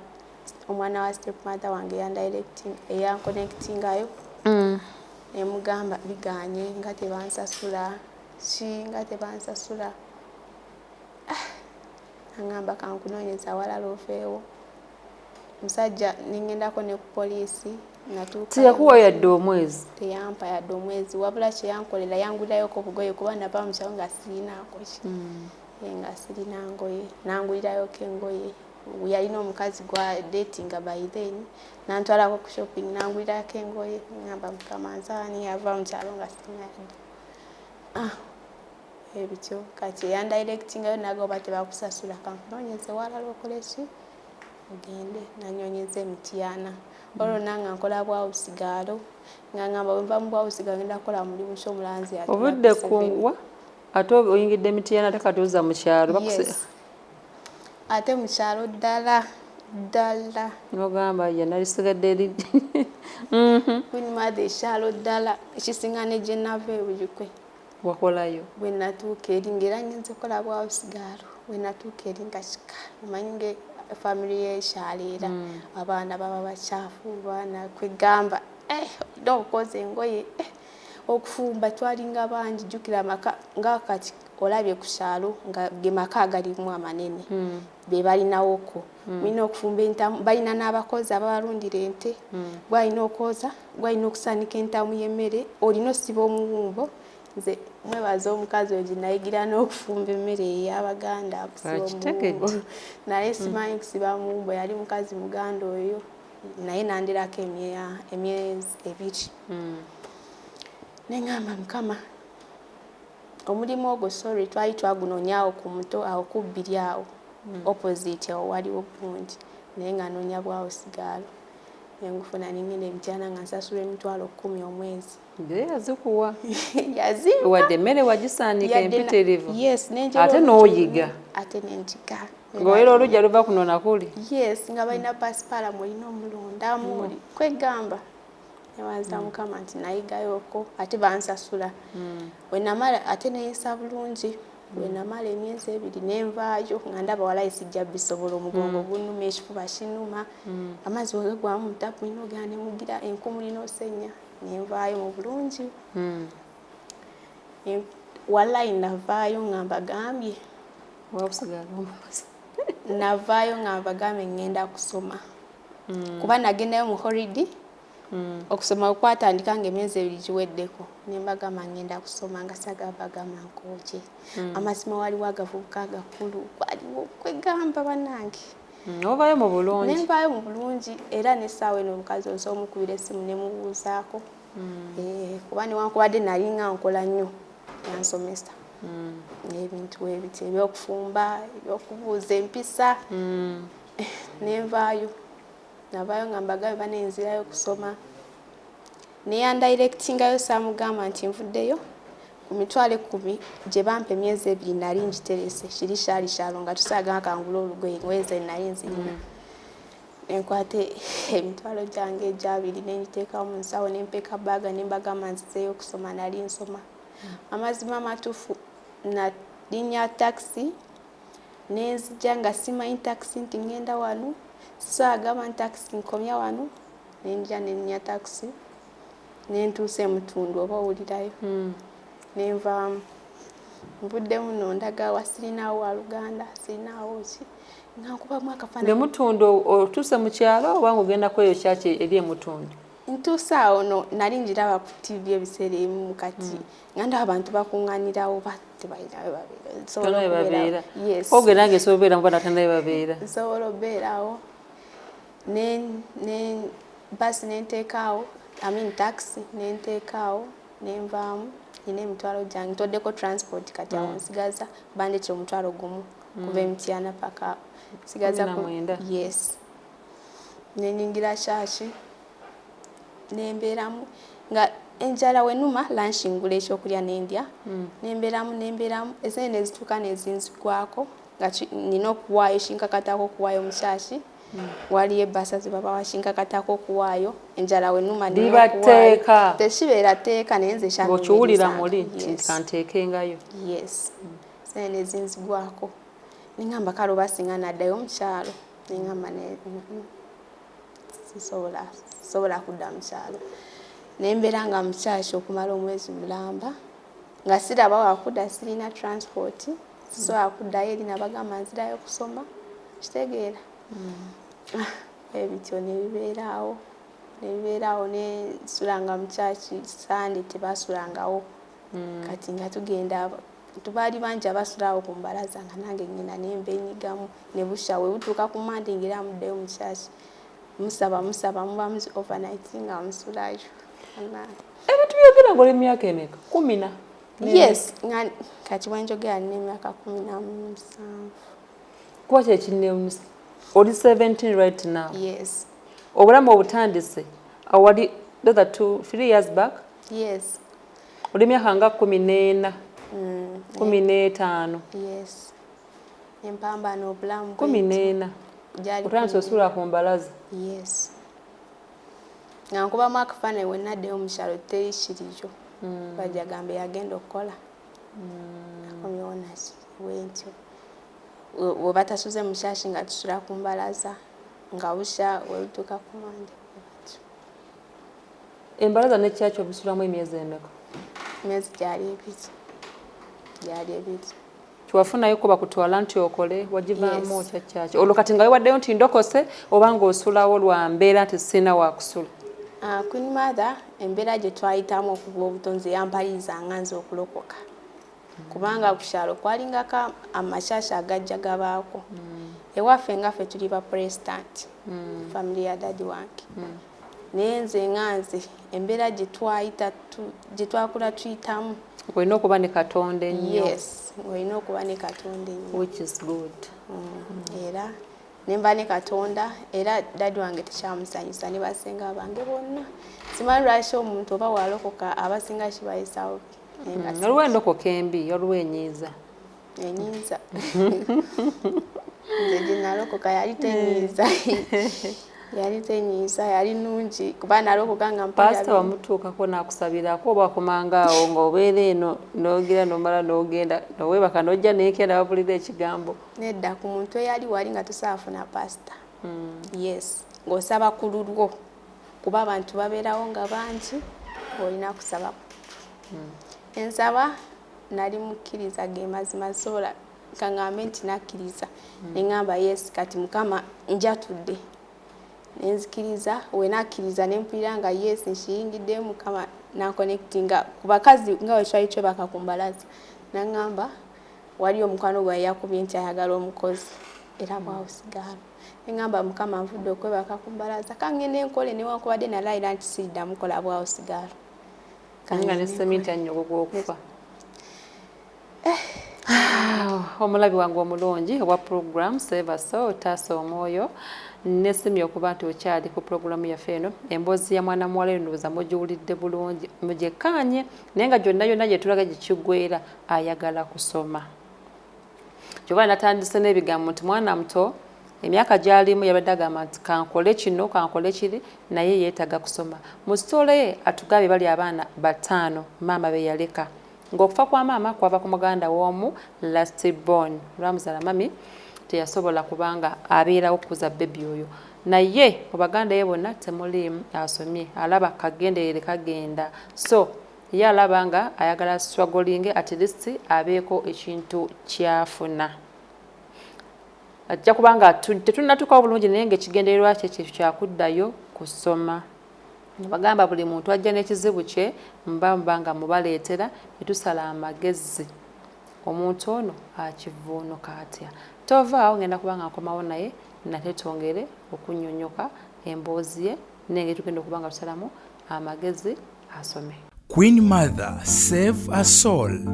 omwana wa step mother wange eyandirecting, eyanconnectingayo, nemugamba biganye nga tebansasula ki, nga tebansasula. Aŋŋamba kankunoonyeza awalala oveewo. Musajja nengendako ne ku poliisi, natuuka. Teyakuwa yadde omwezi? Teyampa yadde omwezi, wabula kyeyankolera yangulirayoko obugoye, kuba nava mu kyalo nga sirinaako ki, nga sirina ngoye. Nangulirayoko engoye. Yalina omukazi gwa datinga by then, nantwalako ku shopping, nangulirako engoye. Ngamba Mukama nzaani yava mu kyalo nga sirina yadde. Ebityo kati eyandirectingayo naga oba tebakusasula kankunoonyeze walala okole ki, ogende. Nanyonyeza emityana olwo nanga nkola bwawusigaalo, nga ngamba bwenva mu bwawusigaalo ngenda kukola mulimu ki omulanzi. Obudde kuwa ate oyingidde emityana, ate kati oza mu kyalo. Ate mu kyalo ddala ddala. Nogamba ye nalisigadde eri. Queen Mother, ekyalo ddala ekisinga ne gye nava ebuyukwe. Wakolayo? Bwe natuuka eri ngaera ngenze kola bwawusigaalo. Bwe natuuka eri nga kika, omanyi nga family y'ekyalo era abaana baba bakyafu, baana kwegamba olina okwoza engoye, okufumba, twalinga bangi. Jjukira amaka nga kati olabye ku kyalo nga ge maka agalimu amanene, be balinawoko, mulina okufumba entamu, balina n'abakozi ababalundira ente. Gwalina okwoza, gwalina okusaanika entamu y'emmere, olina osiba omuwumbo. Nze mwebaza omukazi oyo gyenayigira n'okufumba emmere ey'Abaganda, okusiba omuwumbo. Naye simanyi kusiba muwumbo, yali mukazi muganda oyo, naye nandirako emyezi 2. Neŋŋamba Mukama, omulimu ogwo, sorry, twali twagunoonyaawo ku muto awo ku bbiri awo opposite awo waliwo gundi, naye nga noonya bwawusigaalo. Nengufuna, nengenda emityana nga nsasula 100,000 omwezi. Yazikuwa? Yazimpa. Wadde emmere wagisaanika empitirivu. Yes. Ate n'oyiga. Ate nenjiga. Ng'oyera olujja luva kuno nakuli. Yes, nga balina pasipalamu, olina omulondamu, oli kwegamba newaza Mukama nti nayigayoko ate bansasula. Wenamala ate neyisa bulungi. Wenamala emyezi 2 nenvaayo nga ndaba walayi sijja bisobola, omugongo gunuma, ekifuba kinuma, amazzi wegagwamu mutapu nina ogenda nemugira enkumu nina osenya. Nenvaayo mu bulungi. Walayi navaayo nga mbagambye, navaayo nga mbagambye ngenda kusoma, kuba nagendayo mu holiday. Okusoma kwatandika nga emyezi 2 giweddeko. Nembagamba ngenda kusoma, nga sagala bagamba nkooje. Amazima waliwo agavubuka agakulu, waliwo kwegamba bannange. Ovayo mu bulungi. Nenvaayo mu bulungi, era n'essaawa eno omukazi onsobola omukubira essimu nemubuuzaako, kuba newankubadde nali nga nkola nnyo, yansomesa. Ebintu ebiti ebyokufumba, ebyokubuuza empisa. Nenvaayo, navaayo nga mbagabe banenzirayo okusoma, neyandirectingayo. Saamugamba nti nvuddeyo ku 100,000 gye bampa emyezi 2, nali ngiterese. Kiri kyali kyalo nga tusaaga kangula olugoye, ngoye ze nali nzirina. Nenkwata emitwalo gyange egyabiri nengiteekawo mu nsawo, nempeeka baaga, nembagamba nzizeeyo okusoma. Nali nsoma. Amazima amatuufu, nalinnya takisi nenzija nga simanyi takisi nti ngenda wano. Sisobola nti takisi nkomya wano. Nenja nennya takisi nentuusa emutundu oba owulirayo. Nenvaamu nvuddemu nondagawa, sirinaawo waluganda, sirinaawo ki, nga nkubamu akafaananyi. Emutundu otuuse mu kyalo oba nga ogenda kweyo kyaki eri emutundu? Ntuuse awo no nali njiraba ku TV ebiseera ebimu. Kati nga ndaba abantu bakuŋŋaanirawo, ba tebalinawe babeera. Nsobola babeera. Okubeerawo. Yes. Ogenda nga esobola obeera mu bana tanawe babeera. Nsobola obeerawo ne basi nenteekaawo, I mean taxi nenteekaawo, nenvaamu nina emitwalo gyange ntoddeko transport. Kati awo nsigaza bandetera 10,000 kuva emityana paka nsigaza 19. Yes, nenyingira kyaki, nembeeramu nga enjala wenuma, lunch ngula ekyokulya nendya. Nembeeramu esente nezituuka nezinzigwako nga nina okuwaayo, kinkakatako okuwaayo mu kyaki. Waliyo ebbaasa zebabawa, kinkakatako okuwaayo. Enjala wenuma nina Liba okuwaayo. tteeka. Tekibeera tteeka, naye nze ng'okiwulira kyannumirizanga. Muli nti Yes. kanteekengayo. Yes, sente nezinzigwako, neŋŋamba kale oba singa naddayo mukyalo. Neŋŋamba sisobola kudda mukyalo. Nembeera nga mukyaki okumala omwezi mulamba nga siraba wakudda, sirina transport, sisobola kuddayo eri. Nabagamba nzirayo kusoma, kitegeera. Ah, ebityo nebibeeraawo nesulanga mukyaki. Sande tebasulangawo. Kati nga tugenda, tubaali bangi abasulawo ku mbalaza, nga nange ngenda nembenyigamu ne busha. We butuuka ku Mande ngera muddayo mu kyaki, musaba musaba, muba muzi overnight nga musulayo. Ebintu byogera ngaoli myaka emeka? Kumi na? Yes, nga kati wenjogera nina emyaka 17. Kuba kyekinewunyisa, oli 17 right now? Yes. Obulamu obutandise awali those are 2, 3 years back? Yes. Oli myaka nga 14, 15. Yes, empambana obulamu. 14. Gyali. Otandise osula ku mbalaza. Yes, nga nkubamu akafaananyi. We naddeyo mu kyalo teri kiriyo. Bajja gambe yagenda okukola, akomyewo naki bwentyo. We batasuze mu kyaki, nga tusula ku mbalaza, nga busha welutuuka ku Mande bwe batyo. Embalaza nekyaki obisulamu emyezi emeka? Emyezi gyali 2, gyali 2. Kiwafunayo ko bakutwala nti okole, wagivaamu? Yes. Otya kyaki olwo kati nga wewaddeyo nti ndokose, oba ng'osulawo lwa mbeera nti sirina wakusula? Ah, Queen Mother, embeera gye twayitamu okuva obutonzi yampalirizanga nze okulokoka, kubanga ku kyalo kwalingako amakyaki agajja gabaako. Ewaffe nga ffe tuli ba Protestant, family ya daddy wange, naye nze nga nze embeera gye twayita gye twakula tuyitamu. Olina okuba ne Katonda ennyo. Yes, olina okuba ne Katonda ennyo. Which is good. Era nemba ne Katonda, era daddy wange tekyamusanyusa ne basenga bange bonna. Simanyi lwaki omuntu oba walokoka abasinga kibayisawo. Naye nga Waliwo endokoka embi, waliwo enyiiza. Enyiiza, nze gye nalokoka yali tenyiiza, yali tenyiiza, yali nungi kuba nalokoka nga mpulira. Pasita wamutuukako n'akusabirako, oba wakomanga awo ng'obeera eno n'ogira nomala n'ogenda noweebaka n'ojja nenkya nababulira ekigambo? Nedda, ku muntu eyali wali nga tosaafuna pasita. Yes, ng'osaba ku lulwo, kuba abantu babeerawo nga bangi, ng'olina kusaba ku lulwo. Ensaba nali mukkiriza, ge mazima, sobola kaŋŋambe nti nakkiriza. Neŋŋamba yes, kati Mukama njatudde, nenzikiriza. We nakkiriza nempulira nga yes, nkiyingiddemu. Mukama nanconnectinga ku bakazi nga bwe twali twebaka ku mbalaza, naŋŋamba wali omukwano gwaye yakubye nti ayagala omukozi era bwawusigaalo. Neŋŋamba Mukama, nvudde okwebaka ku mbalaza, kangende nkole, newankubadde nalayira nti siriddamu kola bwawusigaalo. Nga ne seminti annyogoga okufa. Omulabi wange omulungi owa program Save a Soul, Taasa Omwoyo, nesimye okuba nti okyali ku pulogulaamu yaffe eno. Emboozi ya mwana muwala eno ndowooza mugiwulidde bulungi, mugyekkaanye, naye nga gyonna yonna gye tulaga gye kiggweera ayagala kusoma. Kyova natandise n'ebigambo nti mwana muto, emyaka gy'alimu yabadde agamba nti kankole kino, kankole kiri, naye yeetaaga kusoma. Mu sitoola ye atugambye bali abaana 5 maama be yaleka, ng'okufa kwa maama kwava ku muganda w'omu last born lwamuzaala, mami teyasobola kubanga abeerawo okukuza bebi oyo, naye mu baganda ye bonna temuliimu asomye. Alaba kagenderere kagenda, so ye alaba nga ayagala struggling, at least abeeko ekintu kyafuna. Ajja kubanga tetunnatuukawo bulungi, naye ng'ekigendererwa kye kyekyo kyakuddayo kusoma. Bagamba buli muntu ajja n'ekizibu kye, mba nga mubaleetera ne tusala amagezi omuntu ono akivuunuka atya. Tovaawo, ngenda kuba nga nkomawo naye nate twongere okunnyonnyoka emboozi ye nengeri tugenda okuba nga tusalamu amagezi asome. Queen Mother, save a soul.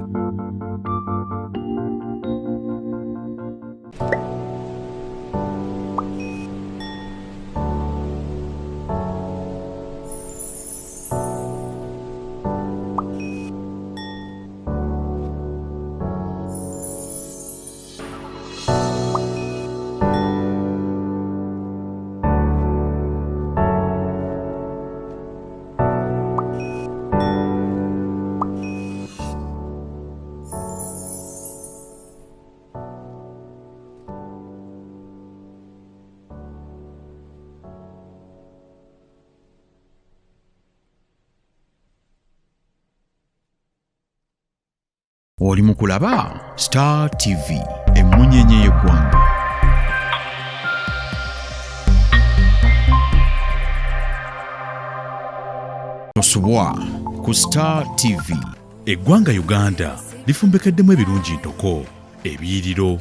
Oli mu kulaba Star TV, emmunyenye y'eggwanga. Tosubwa ku Star TV. Eggwanga Uganda lifumbekeddemu ebirungi ntoko, ebiyiriro,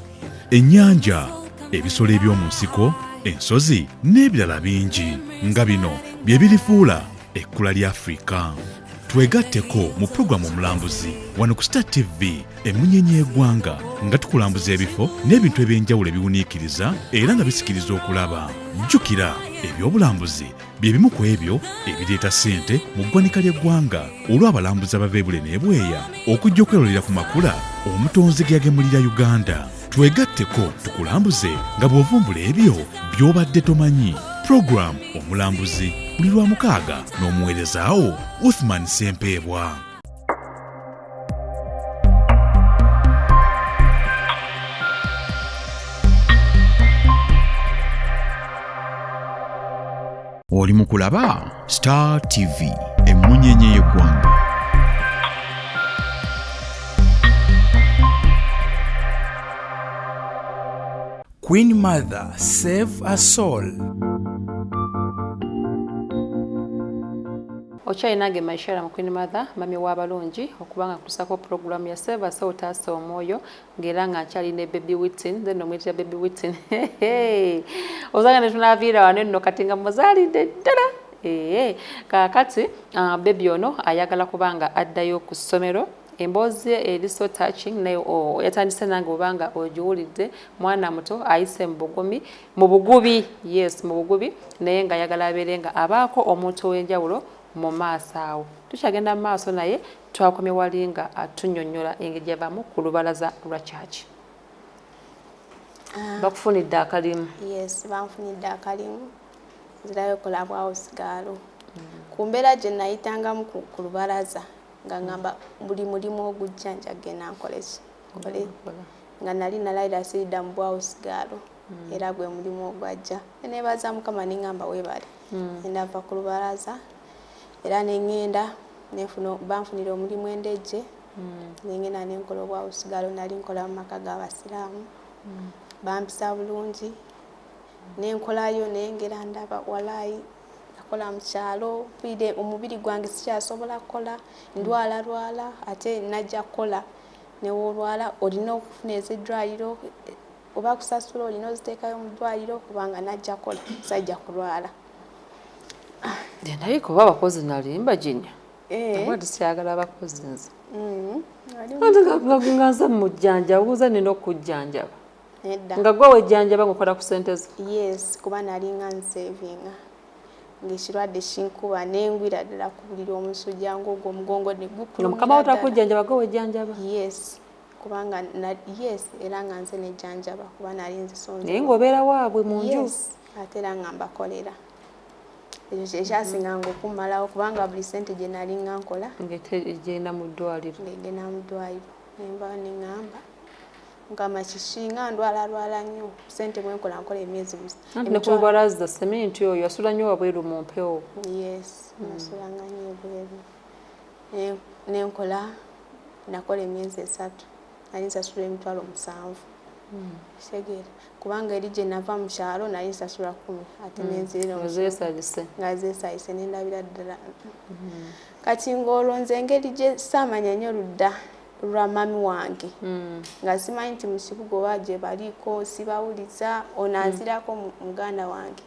ennyanja, ebisolo eby'omu nsiko, ensozi n'ebirala bingi, nga bino bye birifuula ekkula lya Afrika. Twegatteko mu pulogulaamu Omulambuzi wano ku Star TV emmunyenye y'eggwanga, nga tukulambuza ebifo n'ebintu eby'enjawulo ebiwuniikiriza era nga bisikiriza okulaba. Jjukira, ebyobulambuzi bye bimu ku ebyo ebireeta ssente mu ggwanika ly'eggwanga, olw'abalambuzi abava ebule n'ebweya okujja okwerolera ku makula omutonzi ge yagemulira Uganda. Twegatteko tukulambuze nga bw'ovumbula ebyo by'obadde tomanyi. Pulogulaamu Omulambuzi buli lwa mukaaga n'omuweerezaawo Uthman Ssempeebwa. Oli mu kulaba Star TV, emmunyenye y'eggwanga. Queen Mother, save a soul. Okyali nange Maishara mu Queen Mother, mami w'abalungi, okubanga nkutusako pulogulaamu ya Save a Soul, Taasa Omwoyo, ng'era nga nkyali ne Baby Wittin. Nze nno mwitira Baby Wittin, osanga ne tunaaviira wano nno kati nga muzaalidde ddala. Ee, kaakati baby ono ayagala kubanga addayo ku ssomero. Emboozi ye eri so touching, naye yatandise nange obanga ogiwulidde. Mwana muto ayise mu bugumi, mu bugubi, yes, mu bugubi, naye ng'ayagala abeere nga abaako omuntu ow'enjawulo mu maaso awo. Tukyagenda mu maaso, naye twakomye wali nga atunyonnyola engeri gyavamu ku lubalaza lwa kyaki. Bakufunidde akalimu? Yes, banfunidde akalimu, nzirayo kola bwa house girl. Ku mbeera gye nayitangamu ku lubalaza, nga ngamba buli mulimu ogujja njagenda nkoleki, nkole. Nga nali nalayira siridda mu bwa house girl, era gwe mulimu ogwajja. Neneebaza Mukama, neŋŋamba weebale. Nendava ku lubalaza era neŋŋenda banfunira omulimu Endejje, nengenda nenkola obwa house girl. Nali nkola mu maka g'abasiraamu, bampisa bulungi, nenkolayo, nengera ndaba walaayi nakola mu kyalo, mpulire omubiri gwange sikyasobola kukola, ndwala lwala, ate najja kukola newoolwala olina okufuna ez'eddwaliro, oba kusasula olina oziteekayo mu ddwaliro, kubanga najja kukola sajja kulwala. Naye kuba abakozi nali mbaginya. Oba tukyagala abakozi nze. Nga nze mujjanjaba, buuza nina okujjanjaba. Nedda. Nga gwe wejjanjaba ng'okola ku ssente zo? Yes, kuba nalinga nsevinga. Ng'ekirwadde kinkuba nengwira ddala ku buliri, omusujja ng'ogwo, omugongo ne Nga mukama wo gukulumira ddala. takujjanjaba, gwe wejjanjaba? Yes, kubanga yes, era nga nze nejjanjaba kuba nali nzisonze. Naye ng'obeera waabwe mu nju? Yes, ate era nga mbakolera. Ekyo kyekyasinganga okummalawo, kubanga buli ssente gye nali nga nkola Ng'egenda mu ddwaliro. Ng'egenda mu ddwaliro. Nenvayo neŋŋamba, Mukama, kiki nga ndwalalwala nnyo? Ssente bwenkola, nkola emyezi Anti ne ku lubalaza seminti oyo asula nnyo wabweru mu mpewo. Yes, nasulanga nnyo ebweru. Nenkola, nakola emyezi 3, nali nsasula 700,000. Kitegeera, kubanga eri gye nava mu kyalo nali nsasula 10, ate nenzirira mu Ozeesabise. Nga zeesayise, nendabira ddala. Kati ng'olwo nze engeri gye saamanya nnyo ludda lwa mami wange, nga simanyi nti mu kibuga oba gye baliiko, sibawuliza. Ono anzirako muganda wange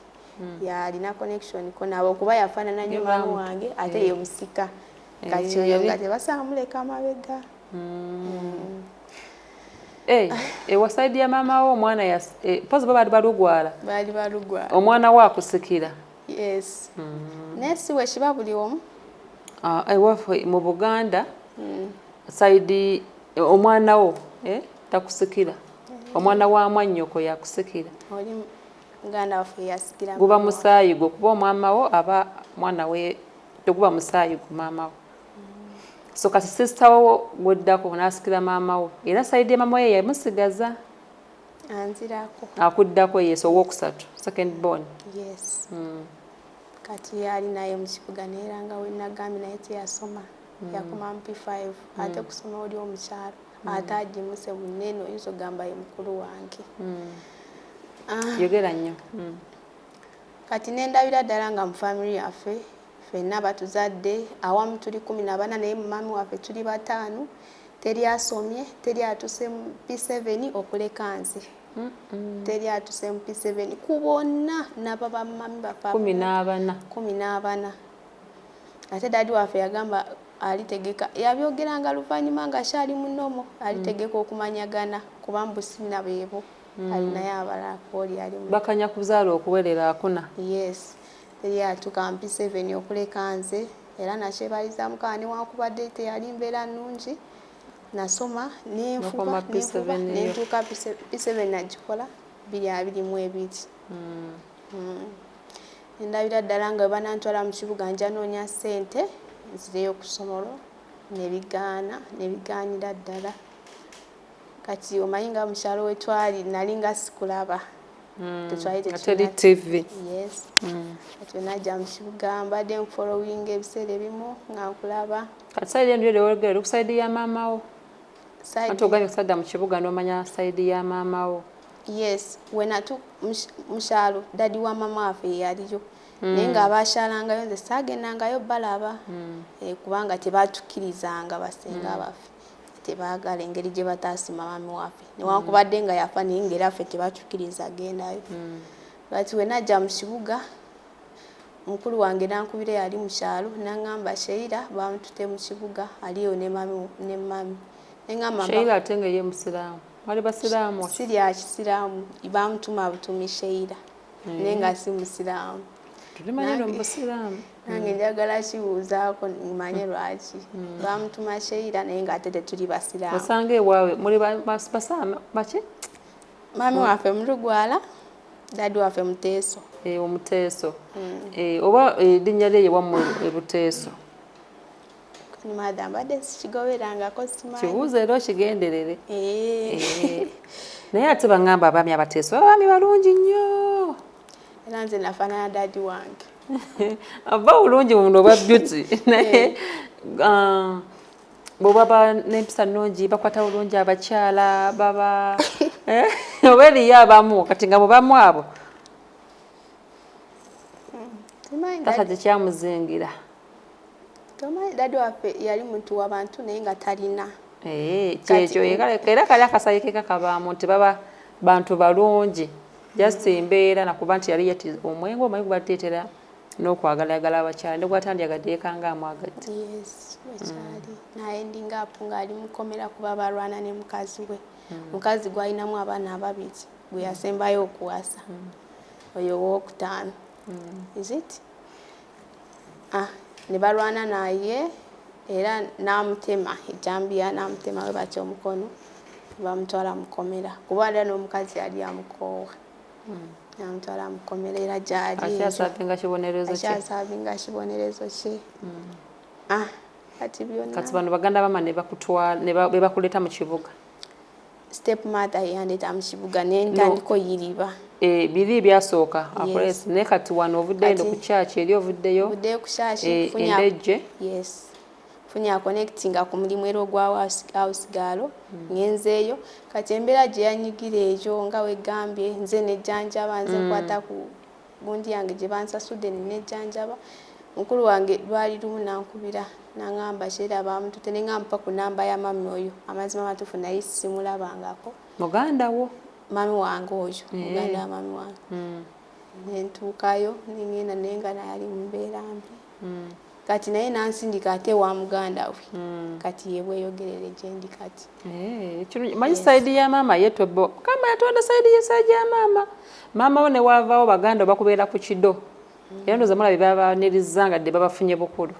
yalina connection ko nabo, kuba yafaanana nnyo mami wange, ate ye musika. Kati oyo nga tebasobola muleka mabega. Ewa side ya maama wo omwana pozi bo baali balugwala. Baali balugwala. Omwana we akusikira. Yes, naye si bwe kiba buli omu. Ah, ewaffe mu Buganda side omwana wo takusikira, omwana wa mwannyoko yakusikira. Oli muganda waffe yasikira Guba mama wange. Musaayi gwo, kuba omwama wo aba mwana we, teguba musaayi gu maama wo. So kati sister wo gweddako n'asikira maama wo, era side ya maama we yamusigaza. Anzirako. Akuddako, yes, owokusatu, second born. Yes. Kati yali naye mu kibuga, naye era nga wenagambye, naye teyasoma, yakoma mu P5. Ate kusoma oli omukyalo, ate agimuse munene, oyinza okugamba ye mukulu wange. Ah, Yogera nnyo. Kati nendabira ddala nga mu family yaffe ffenna batuzadde awamu tuli 14, naye mu mami waffe tuli bataano, teri asomye, teri atuse mu P7 okuleka nze. Teri atuse mu P7 ku bonna naba bamami baffe. 14. 14. Ate daddy waffe yagamba alitegeka, yabyogeranga luvannyuma nga kyali munomo, alitegeka okumanyagana, kuba mbusina beebo alinayo abalala oli ali mu Bakanya kuzaala okuwerera akuna. Yes, teri atuuka mu P7 okuleka nze. Era nakyebaliza Mukama, newankubadde teyali mbeera nnungi, nasoma nenfuba. Nokoma P7. Nenfuba Yo. nentuuka P7, nagikola 2022. Ndabira ddala nga bwe banantwala mu kibuga nja noonya ssente nzireyo ku ssomero, nebigaana, nebigaanira ddala. Kati omanyi nga mukyalo wetwali nali nga sikulaba. Tetwali Nga teri tetulina TV. Yes. Kati wenajja mu kibuga mbadde nfollowinga ebiseera ebimu nga nkulaba. Kati side eno yoli eri ku side ya maama wo? Side- Anti ogambye kusadda mu kibuga n'omanya side ya maama wo. Yes, wenatu mukyalo daddy wa mama waffe yeyaliyo, naye ng'abakyalangayo nze saagendangayo balaba. Kubanga tebatukkirizanga, basenga baffe tebaagala, engeri gye bataasima mami waffe, newankubadde nga yafa, naye ngaera ffe tebatukkiriza gendayo. Kati wenajja mu kibuga, mukulu wange nankubira, yali mu kyalo, naŋŋamba Sheira bamutute mu kibuga, aliyo ne mami ne mami. Neŋŋamba Sheila ate nga ye musiraamu, wali basiraamu? Si lya kisiraamu, bamutuma butumi Sheira, naye nga si musiraamu. Tulimanyi no musiraamu. Nange njagala kibuuzaako manye lwaki bamutuma Sheira, naye ng'ate tetuli basiraamu. Osanga ewaabwe muli basiraamu baki? Mami waffe mulugwala, daddy waffe muteeso. Omuteeso. Oba erinnya lye yewammwe ebuteeso? Madam, mbadde sikigoberangako, simanyi. Kibuuzo era okigenderere. Eh. Naye ate baŋŋamba abaami abateeso abaami balungi nnyo. Era nze nafaanana daddy wange. Aba bulungi buno obwa beauty, naye bwe baba n'empisa nnungi, bakwata bulungi abakyala baba oba eriyo abamu kati nga bwebamu abo. Simanyi. Tata tekyamuzingira. Tomanyi, daddy waffe yali muntu w'abantu, naye nga talina. Kyekyo era kali akasayi keka kabaamu nti baba bantu balungi, just embeera nakuba nti yali yati omwenge omanyi gubateetera. N'okwagalayagala abakyala ne gwatandyagadde yekanga amwagadde. Yes, bwekyali. Naye ndinga apo ng'ali mukomera kuba balwana ne mukazi we. Mukazi gwalinamu abaana ababiri gwe yasembayo okuwasa, oyo owokutaano, is it? Ah, ne balwana naye era n'amutema ejambiya, n'amutema we batya omukono, bamutwala mukomera kuba era n'omukazi yali amukoowa, namutwala mukomera era gyali. Akyaservinga kibonerezo kye. Akyaservinga kibonerezo kye. Ah, kati byonna. Kati bano baganda bama ne bakutwala ne bakuleeta mu kibuga. Step mother yandeeta mu kibuga nentandika oyiriba. Eh, biri byasooka akulesi, naye kati wano ovuddeyo eno ku kyaki eri ovuddeyo. Ovuddeyo ku kyaki. Endejje. Yes, funya connectinga ku mulimu era ogwa house girl. Ngenzeeyo kati embeera gye yanyigira ekyo nga wegambye, nze nejjanjaba, nze nkwata ku gundi yange gye bansasudde nejjanjaba. Mukulu wange lwali lumu nankubira naŋŋamba kyera bamutute, neŋŋamba ku namba ya mami oyo. Amazima matuufu naye simulabangako. Muganda wo? Mami wange oyo, muganda wa mami wange. Nentuukayo nengenda, naye nga naye ali mu mbeera mbi. Kati naye nansindika ate wa muganda we. Kati ye bweyogerere gyendi kati. Eh, manyi side ya maama yetobo kama yatonda side ye, side ya maama, maama wo ne waavaawo baganda bakubeera ku kido. Era ndowooza mulabe babaniriza nga dde babafunye bukulu.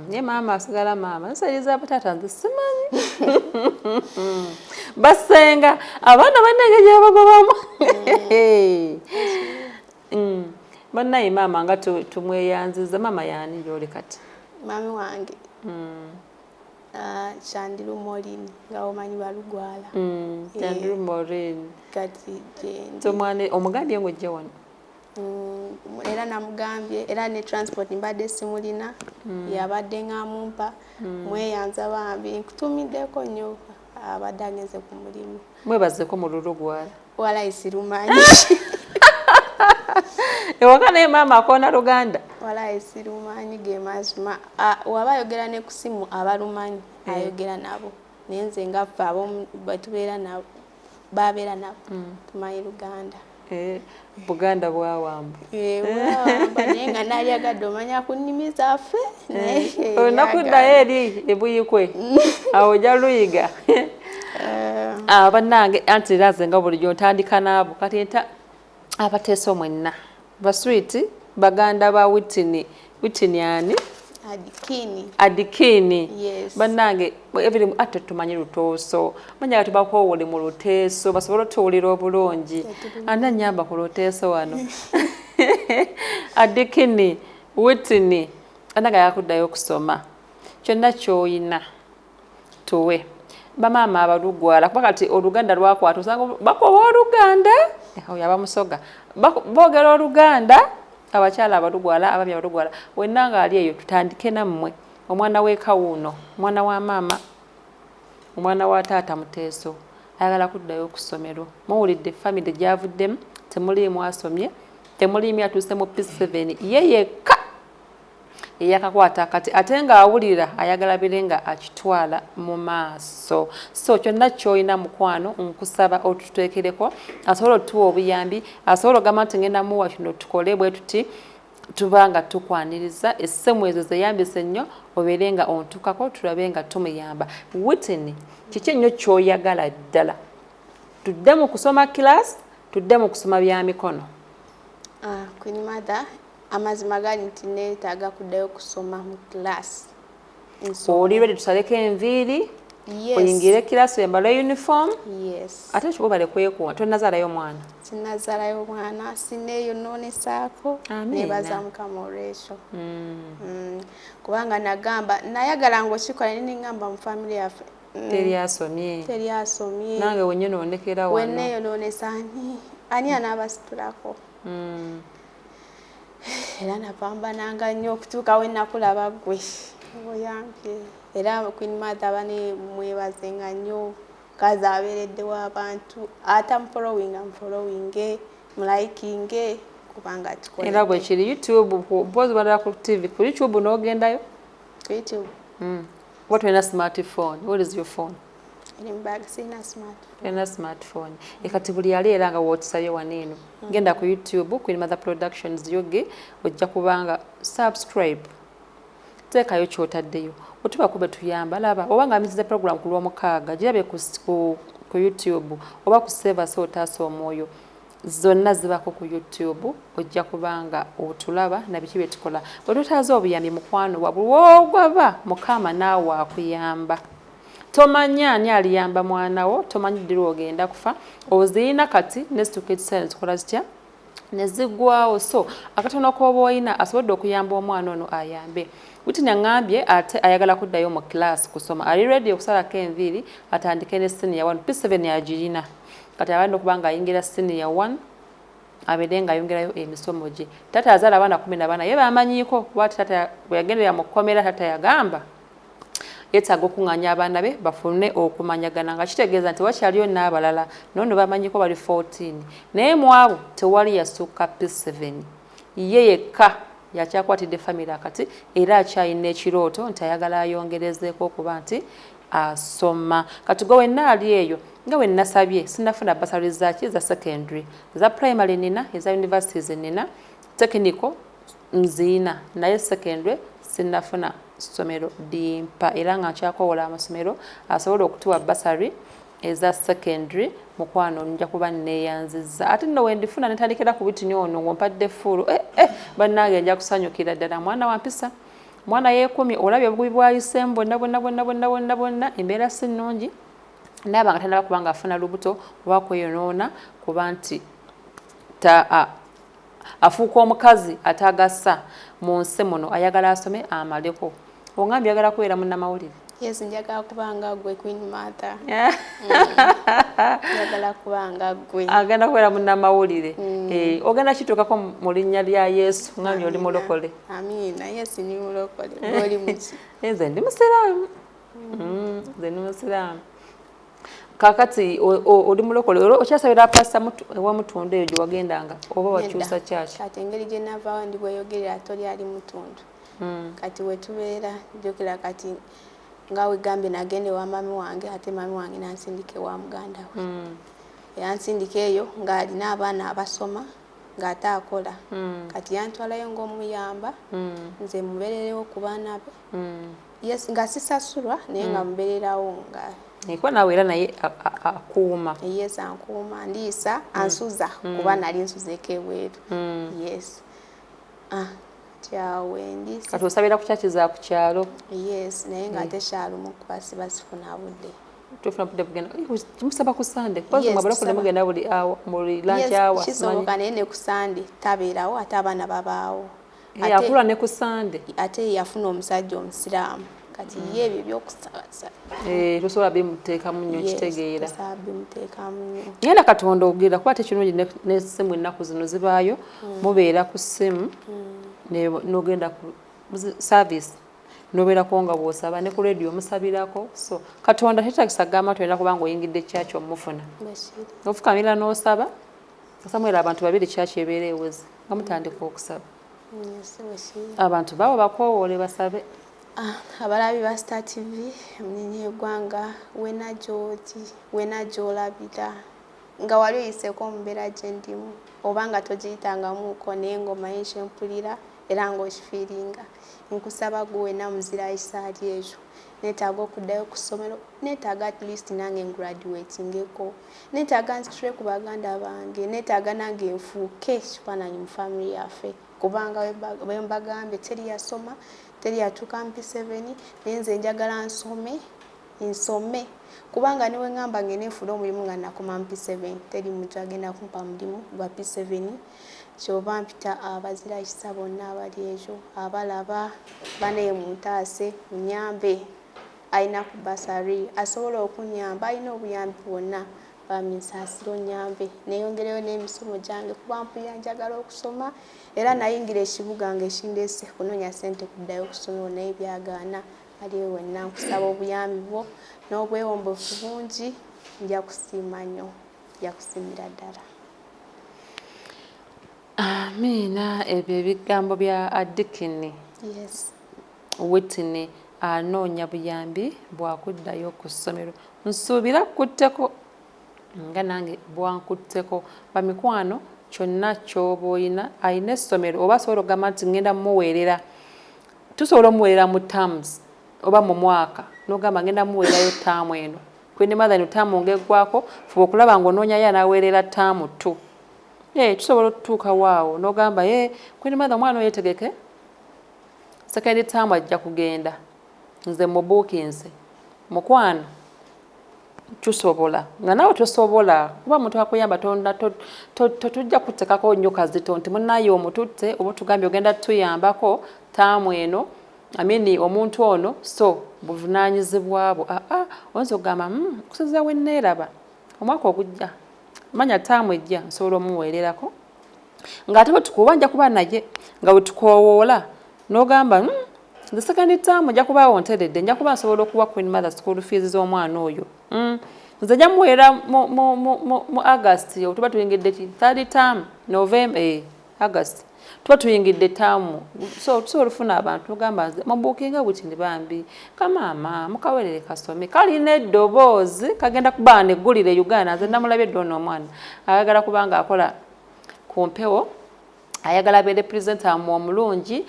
Naye maama asigala maama. Nside za bataata nze simanyi, basenga abaana bannange gye babagobamu. Bannaye maama nga tumweyanziza. Maama yaani gyoli kati? Mami wange, Kyandiru Morini, nga omanyi balugwala. Kyandiru Morini. Kati gyendi. Tomwane omugambye ng'ojja wano? Era namugambye, era ne transport mbadde simulina, yabadde ng'amumpa. Mweyanza bambi, nkutumiddeko nnyo, abadde agenze ku mulimu. Mwebazeko mu lulugwala. Walayi sirumanyi. Ewaka naye maama akoona Luganda? Walayi sirumanyi, ge mazima. Waba ayogera ne ku simu abalumanyi ayogera nabo, naye nze nga ffe abomu bwetubeera nabo, babeera nabo, tumanyi Luganda. Eh, Buganda bwawamba. Eh, bwawamba, naye nga nalyagadde omanya ku nnimi zaffe, naye Olina eri ebuyikwe awo ojja luyiga. Ah, bannange, anti era nze nga bulijjo ntandika n'abo. Kati nta abateeso mwenna baswiti baganda ba Witini. Witini ani? Adikini. Adikini. Yes. Bannange ebiri ate tumanyi lutooso, manya kati bakwowole mu luteeso basobole otuwulira obulungi. Ani anyamba ku luteeso wano? Adikini Witini ananga yakuddayo okusoma. Kyonna kyoyina tuwe bamaama abalugwala, kuba kati Oluganda lwakwata, osanga bakoba Oluganda. Oyo abamusoga boogera Oluganda, abakyala abalugwala, abaami abalugwala, wenna nga ali eyo, tutandike nammwe. Omwana w'ekawuuno, omwana wa maama, omwana wa taata Muteeso ayagala kuddayo ku ssomero. Muwulidde famire gyavuddemu, temuliimu asomye, temuliimu atuuse mu P7, ye yekka eyakakwata kati ate ng'awulira ayagala bire nga akitwala mu maaso. So kyonna ky'olina mukwano, nkusaba otuteekereko asobola otuwa obuyambi, asobola ogamba nti ngenda muwa kino, tukole bwe tuti, tuba nga tukwaniriza. Essimu ezo zeyambise nnyo, obeere nga ontukako, tulabe nga tumuyamba. Witini, kiki ennyo ky'oyagala ddala? Tudde mu kusoma class, tudde mu kusoma bya mikono? Ah, Queen Mother, amazima gali nti neetaaga kuddayo kusoma mu class. Oli ready tusaleko enviiri? Yes. Oyingire class, oyambale uniform? Yes. Ate webale kwekuuma, tonnazaalayo omwana? Sinazaalayo mwana, sineeyonoonesaako. Amiina. Nebaza Mukama olwekyo. Kubanga nagamba nayagala ngaokikola, naye neŋŋamba mu famire yaffe Teri asomye. Teri asomye. Nange wenyonoonekera wano. Weneeyonoonesa ani ani anaabasitulako? Era napambananga nnyo okutuuka we nakulaba ggwe oyambye. Era Queen Mother, bane mwebazenga nnyo, kazi abeereddewo abantu. Atamufollowinga mufollowinge, mulikinge, kubanga tukoledde. Era bwe kiri. YouTube mpozi balala ku TV, ku YouTube n'ogendayo. Ku YouTube. Kuba tulina smartphone. What is your phone? Eri mu bag, sirina smartphone. Tolina smartphone. Kati buli yali era nga w'okisabye wano eno, genda ku YouTube, Queen Mother Productions UG, ojja kubanga subscribe, teekayo ky'otaddeyo, otuba kube tuyamba. Laba oba nga misize program ku Lwomukaaga, girabe ku YouTube oba ku Save Us Otaasa Omwoyo, zonna zibako ku YouTube. Ojja kubanga otulaba na biki bye tukola. Bwe tutaaza obuyambi, mukwano, wabulwogwaba Mukama naawe akuyamba. Tomanya ani aliyamba mwana wo, tomanyi ddi lwogenda kufa. Oziyina kati nezituuka ekiseera nezikola zitya? Neziggwawo. So akatono k'oba oyina asobodde okuyamba omwana ono, ayambe. Whitney aŋŋambye ate ayagala kuddayo mu class kusoma, ali ready okusalako enviiri atandike ne senior 1. P7 agirina, kati abalina okuba nga ayingira senior 1, abeere ng'ayongerayo emisomo gye. Taata azaala abaana 14, ye bamanyiiko kuba taata bwe yagendera mu kkomera, taata yagamba yeetaaga okuŋŋaanya abaana be bafune okumanyagana, nga kitegeeza nti wakyaliyo n'abalala nono bamanyiko bali 14, naye mu abo tewali yasukka P7. Ye yekka yakyakwatidde famire akati, era akyalina ekirooto nti ayagala ayongerezeeko okuba nti asoma. Kati gwe wenna ali eyo, nga we nasabye, sinafuna bursary zaki za secondary, za primary nina, eza universities nina, technical nziina, naye secondary sinafuna ssomero limpa, era nga nkyakowola amasomero asobola okutuwa bursary eza secondary. Mukwano, nja kuba neeyanzizza. Ate nno wendifuna netandikira ku Whitney ono ng'ompadde full, bannange, nja kusanyukira ddala. Mwana wa mpisa, mwana yeekumye, olabye obugubi bwayiseemu bwonna bwonna bwonna bwonna bwonna bwonna. Embeera si nnungi, naaba nga tanaba kuba nga afuna lubuto oba kweyonoona kuba nti afuuka omukazi atagasa mu nsi muno. Ayagala asome amaleko. Ongambye oyagala kubeera munnamawulire? Yes, njagala kubanga gwe, Queen Mother. Njagala kubanga gwe. Agenda kubeera munnamawulire. Ogenda kituukako mu linnya lya Yesu. Ngambye oli mulokole? Amiina, yes, ndi mulokole. Oli muki? Nze ndi musiraamu. Nze ndi musiraamu. Kakati oli mulokole, okyasabira pasita ewa Mutundu eyo gye wagendanga, oba wakyusa kyaki? Kati engeri gye navaawo, ndi bweyogerera toli ali Mutundu. Kati wetubeera, njogera kati nga wegambye, nagenda ewa mami wange, ate mami wange nansindika ewa muganda we. Yansindika eyo ng'alina abaana abasoma, ng'ate akola. Kati yantwalayo ng'omuyamba, nze mubeererewo ku baana be. Yes, nga sisasulwa, naye nga mubeererawo nga Kuba naawe era naye akuuma. Yes, ankuuma, ndiisa, ansuza, kuba nali nsuzeeko ebweru. Yes, ah, kyawe ndi. Kati osabira ku kyaki za ku kyalo? Yes, naye ng'ate kyalumu kuba siba sifuna budde. Tofuna budde bugenda kimusaba ku Sande? Yes, abalokole mugenda buli hour, buli lunch hour. Kisoboka, naye ne ku Sande tabeerawo, ate abaana babaawo. Akula ne ku Sande. Ate yafuna omusajja omusiraamu, kati ye ebyo byokusabasaba Tosobola bimuteekamu nnyo, kitegeera. Tosobola bimuteekamu nnyo. Ngenda Katonda ogera kuba tekirungi n'essimu ennaku zino zibaayo, mubeera ku ssimu n'ogenda ku service nobeerako nga bw'osaba, ne ku radio omusabirako. So Katonda tetagisa kugamba nti olina kuba nga oyingidde kyaki omufuna. Ofukamira n'osaba. Samuel, abantu babiri kyaki ebeera eweze nga mutandika okusaba. Abantu babo bakoowoole basabe. Ah, abalabi ba Star TV, emunyenye y'eggwanga, wena gy'oti, wena gy'olabira, nga wali oyiseeko mu mbeera gye ndimu oba nga togiyitangamuuko, naye ng'omanyi kyempulira era ng'okifiiringa, nkusaba gwe wena muzira isaali ekyo, neetaaga okuddayo ku ssomero, neetaaga at least nange ngraduatingeko, neetaaga nsitule ku baganda bange, neetaaga nange nfuuke ekifaananyi mu family yaffe, kubanga bwe mbagambye, teri yasoma, teri yatuuka mu P7, naye nze njagala nsome, nsome, kubanga niwe ŋŋamba ngende nfune omulimu nga nakoma mu P7, teri muntu agenda kumpa mulimu gwa P7. Kyova mpita abazira kisa bonna abali ekyo abalaba, banaye muntaase, munyambe. Alina ku bursary asobola okunyamba, alina obuyambi bwonna, bami nsaasira onyambe neyongereyo n'emisomo gyange, kuba mpulira njagala okusoma. Era nayingira ekibuga nga ekindeese kunoonya ssente kuddayo okusomero, naye byagaana. Aliyo wenna, nkusaba obuyambi bwo n'obwewombefu bungi. Nja kusiima nnyo, nja kusiimira ddala. Amiina. Ebyo ebigambo bya Adikini. Yes. Whitney anoonya buyambi bwakuddayo ku ssomero. Nsuubira kutteko nga nange bwankutteko. Bamikwano, kyonna ky'oba oyina, alina essomero oba asobola okugamba nti ngenda muweerera, tusobola omuweerera mu terms oba mu mwaka, n'ogamba ngenda muweerayo taamu eno. Queen Mother, eno taamu ng'eggwako, fuba okulaba ng'onoonyayo anaaweerera taamu 2. Tusobola okutuukawo awo n'ogamba, Queen Mother, omwana oyo yeetegeke, second term ajja kugenda, nze mubuukinze. Mukwano, tusobola nga naawe tosobola kuba muntu akuyamba, totujja kutekako nnyo kazito nti munnaye omututte oba otugambye ogenda tuyambako taamu eno, amini omuntu ono, so buvunaanyizibwa bwo. Aa, oyinza okugamba, okusinziira we nneeraba omwaka ogujja, manya taamu ejja nsobola omuweererako, ng'ate bwe tukuba nja kuba naye nga bwe tukoowoola n'ogamba, nze second term nja kubaawo nteredde, nja kuba nsobola okuwa Queen Mother school fees z'omwana oyo. Nze nja muweera mu August, tuba tuyingidde ki, third term, November, August tuba tuyingidde taamu. So tusobola okufuna abantu ogamba nze mubuukinga buti ndi bambi kamaama mukawerere kasome, kalina eddoboozi, kagenda kuba neggulire Uganda. Nze namulabye dda ono omwana ayagala kubanga akola ku mpewo, ayagala abeere presenter mu omulungi.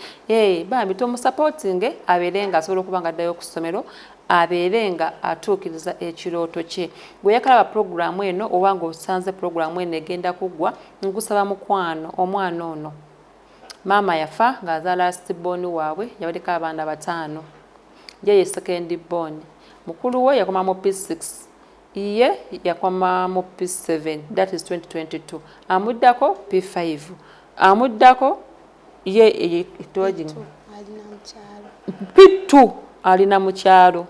Bambi tumusupportinge abeere nga asobola okuba nga addayo ku ssomero, abeere nga atuukiriza ekirooto kye. Gwe yakalaba puroguramu eno oba ng'osanze puroguramu eno egenda kuggwa, nkusaba mukwano, omwana ono maama yafa ng'azaala last born waabwe, yabaleka abaana 5, ye ye second born. Mukulu we yakoma mu P6, ye yakoma mu P7, that is 2022. Amuddako P5, amuddako ye P2 alina mu kyalo,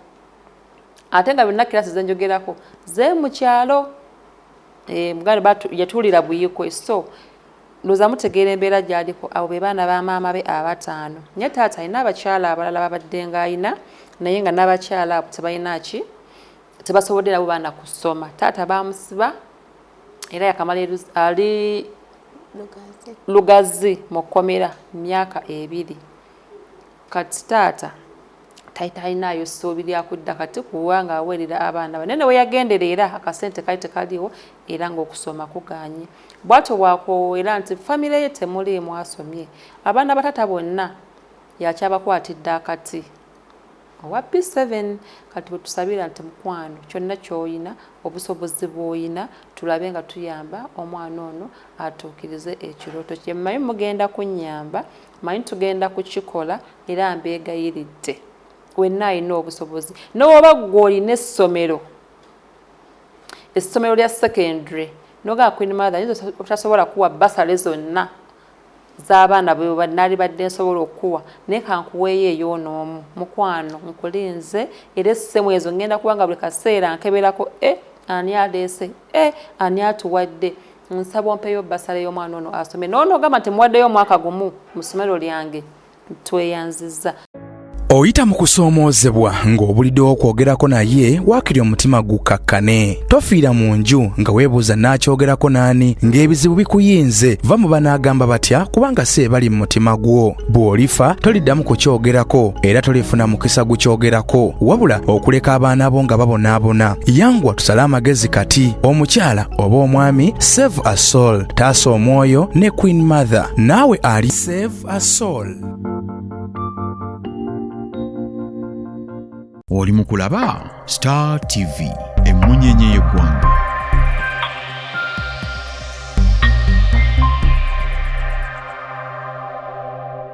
ate nga byonna kirasi zenjogerako ze mu kyalo. Muganda yatuulira Buyikwe, so ndowooza mutegeera embeera gy'aliko. Abo be baana ba maama be abataano, naye taata alina abakyala abalala babadde ng'ayina, naye nga n'abakyala abo tebalina ki, tebasobodde nabo baana kusoma. Taata bamusiba era yakamala ali Lugazi mu kkomera myaka 2 kati. Taata talinaayo ssuubi lyakudda kati kubanga aweerera abaana banene we yagendera, era akasente kali tekaliwo, era ng'okusoma kuganye. Bw'atyo bw'akoowera nti famire ye temuliimu asomye. Abaana batata bonna yakyabakwatidde akati owa P7. Kati bwe tusabira nti mukwano, kyonna ky'oyina, obusobozi bw'oyina, tulabe nga tuyamba omwana ono atuukirize ekirooto kye. Mmanyi mugenda kunnyamba, manyi tugenda kukikola, era mbeegayiridde wenna alina obusobozi, n'oba ggwe olina essomero lya secondary, nogamba Queen Mother, yinza obutasobola kuwa bursary zonna z'abaana bwe naalibadde nsobola okukuwa, naye kankuweeyo ey'onoomu. Mukwano, nkulinze, era essemu ezo ngenda kubanga buli kaseera nkeberako, e ani aleese, e ani atuwadde. Nsaba ompeyo bursary y'omwana ono asome. Noono ogamba nti muwaddeyo omwaka gumu mu ssomero lyange, tweyanzizza. Oyita mu kusoomoozebwa ng'obuliddewo okwogerako naye, waakiri omutima gukkakkane. Tofiira mu nju nga weebuuza naakyogerako n'ani, ng'ebizibu bikuyinze. Va mu banaagamba batya, kubanga si ebali mu mutima gwo. Bw'olifa toliddamu kukyogerako, era tolifuna mukisa gukyogerako, wabula okuleka abaana bo nga babonaabona. Yangwa tusale amagezi kati, omukyala oba omwami. Save a soul, taasa omwoyo ne Queen Mother. Naawe ali Save a Soul. Oli mu kulaba Star TV, emmunyenye y'eggwanga.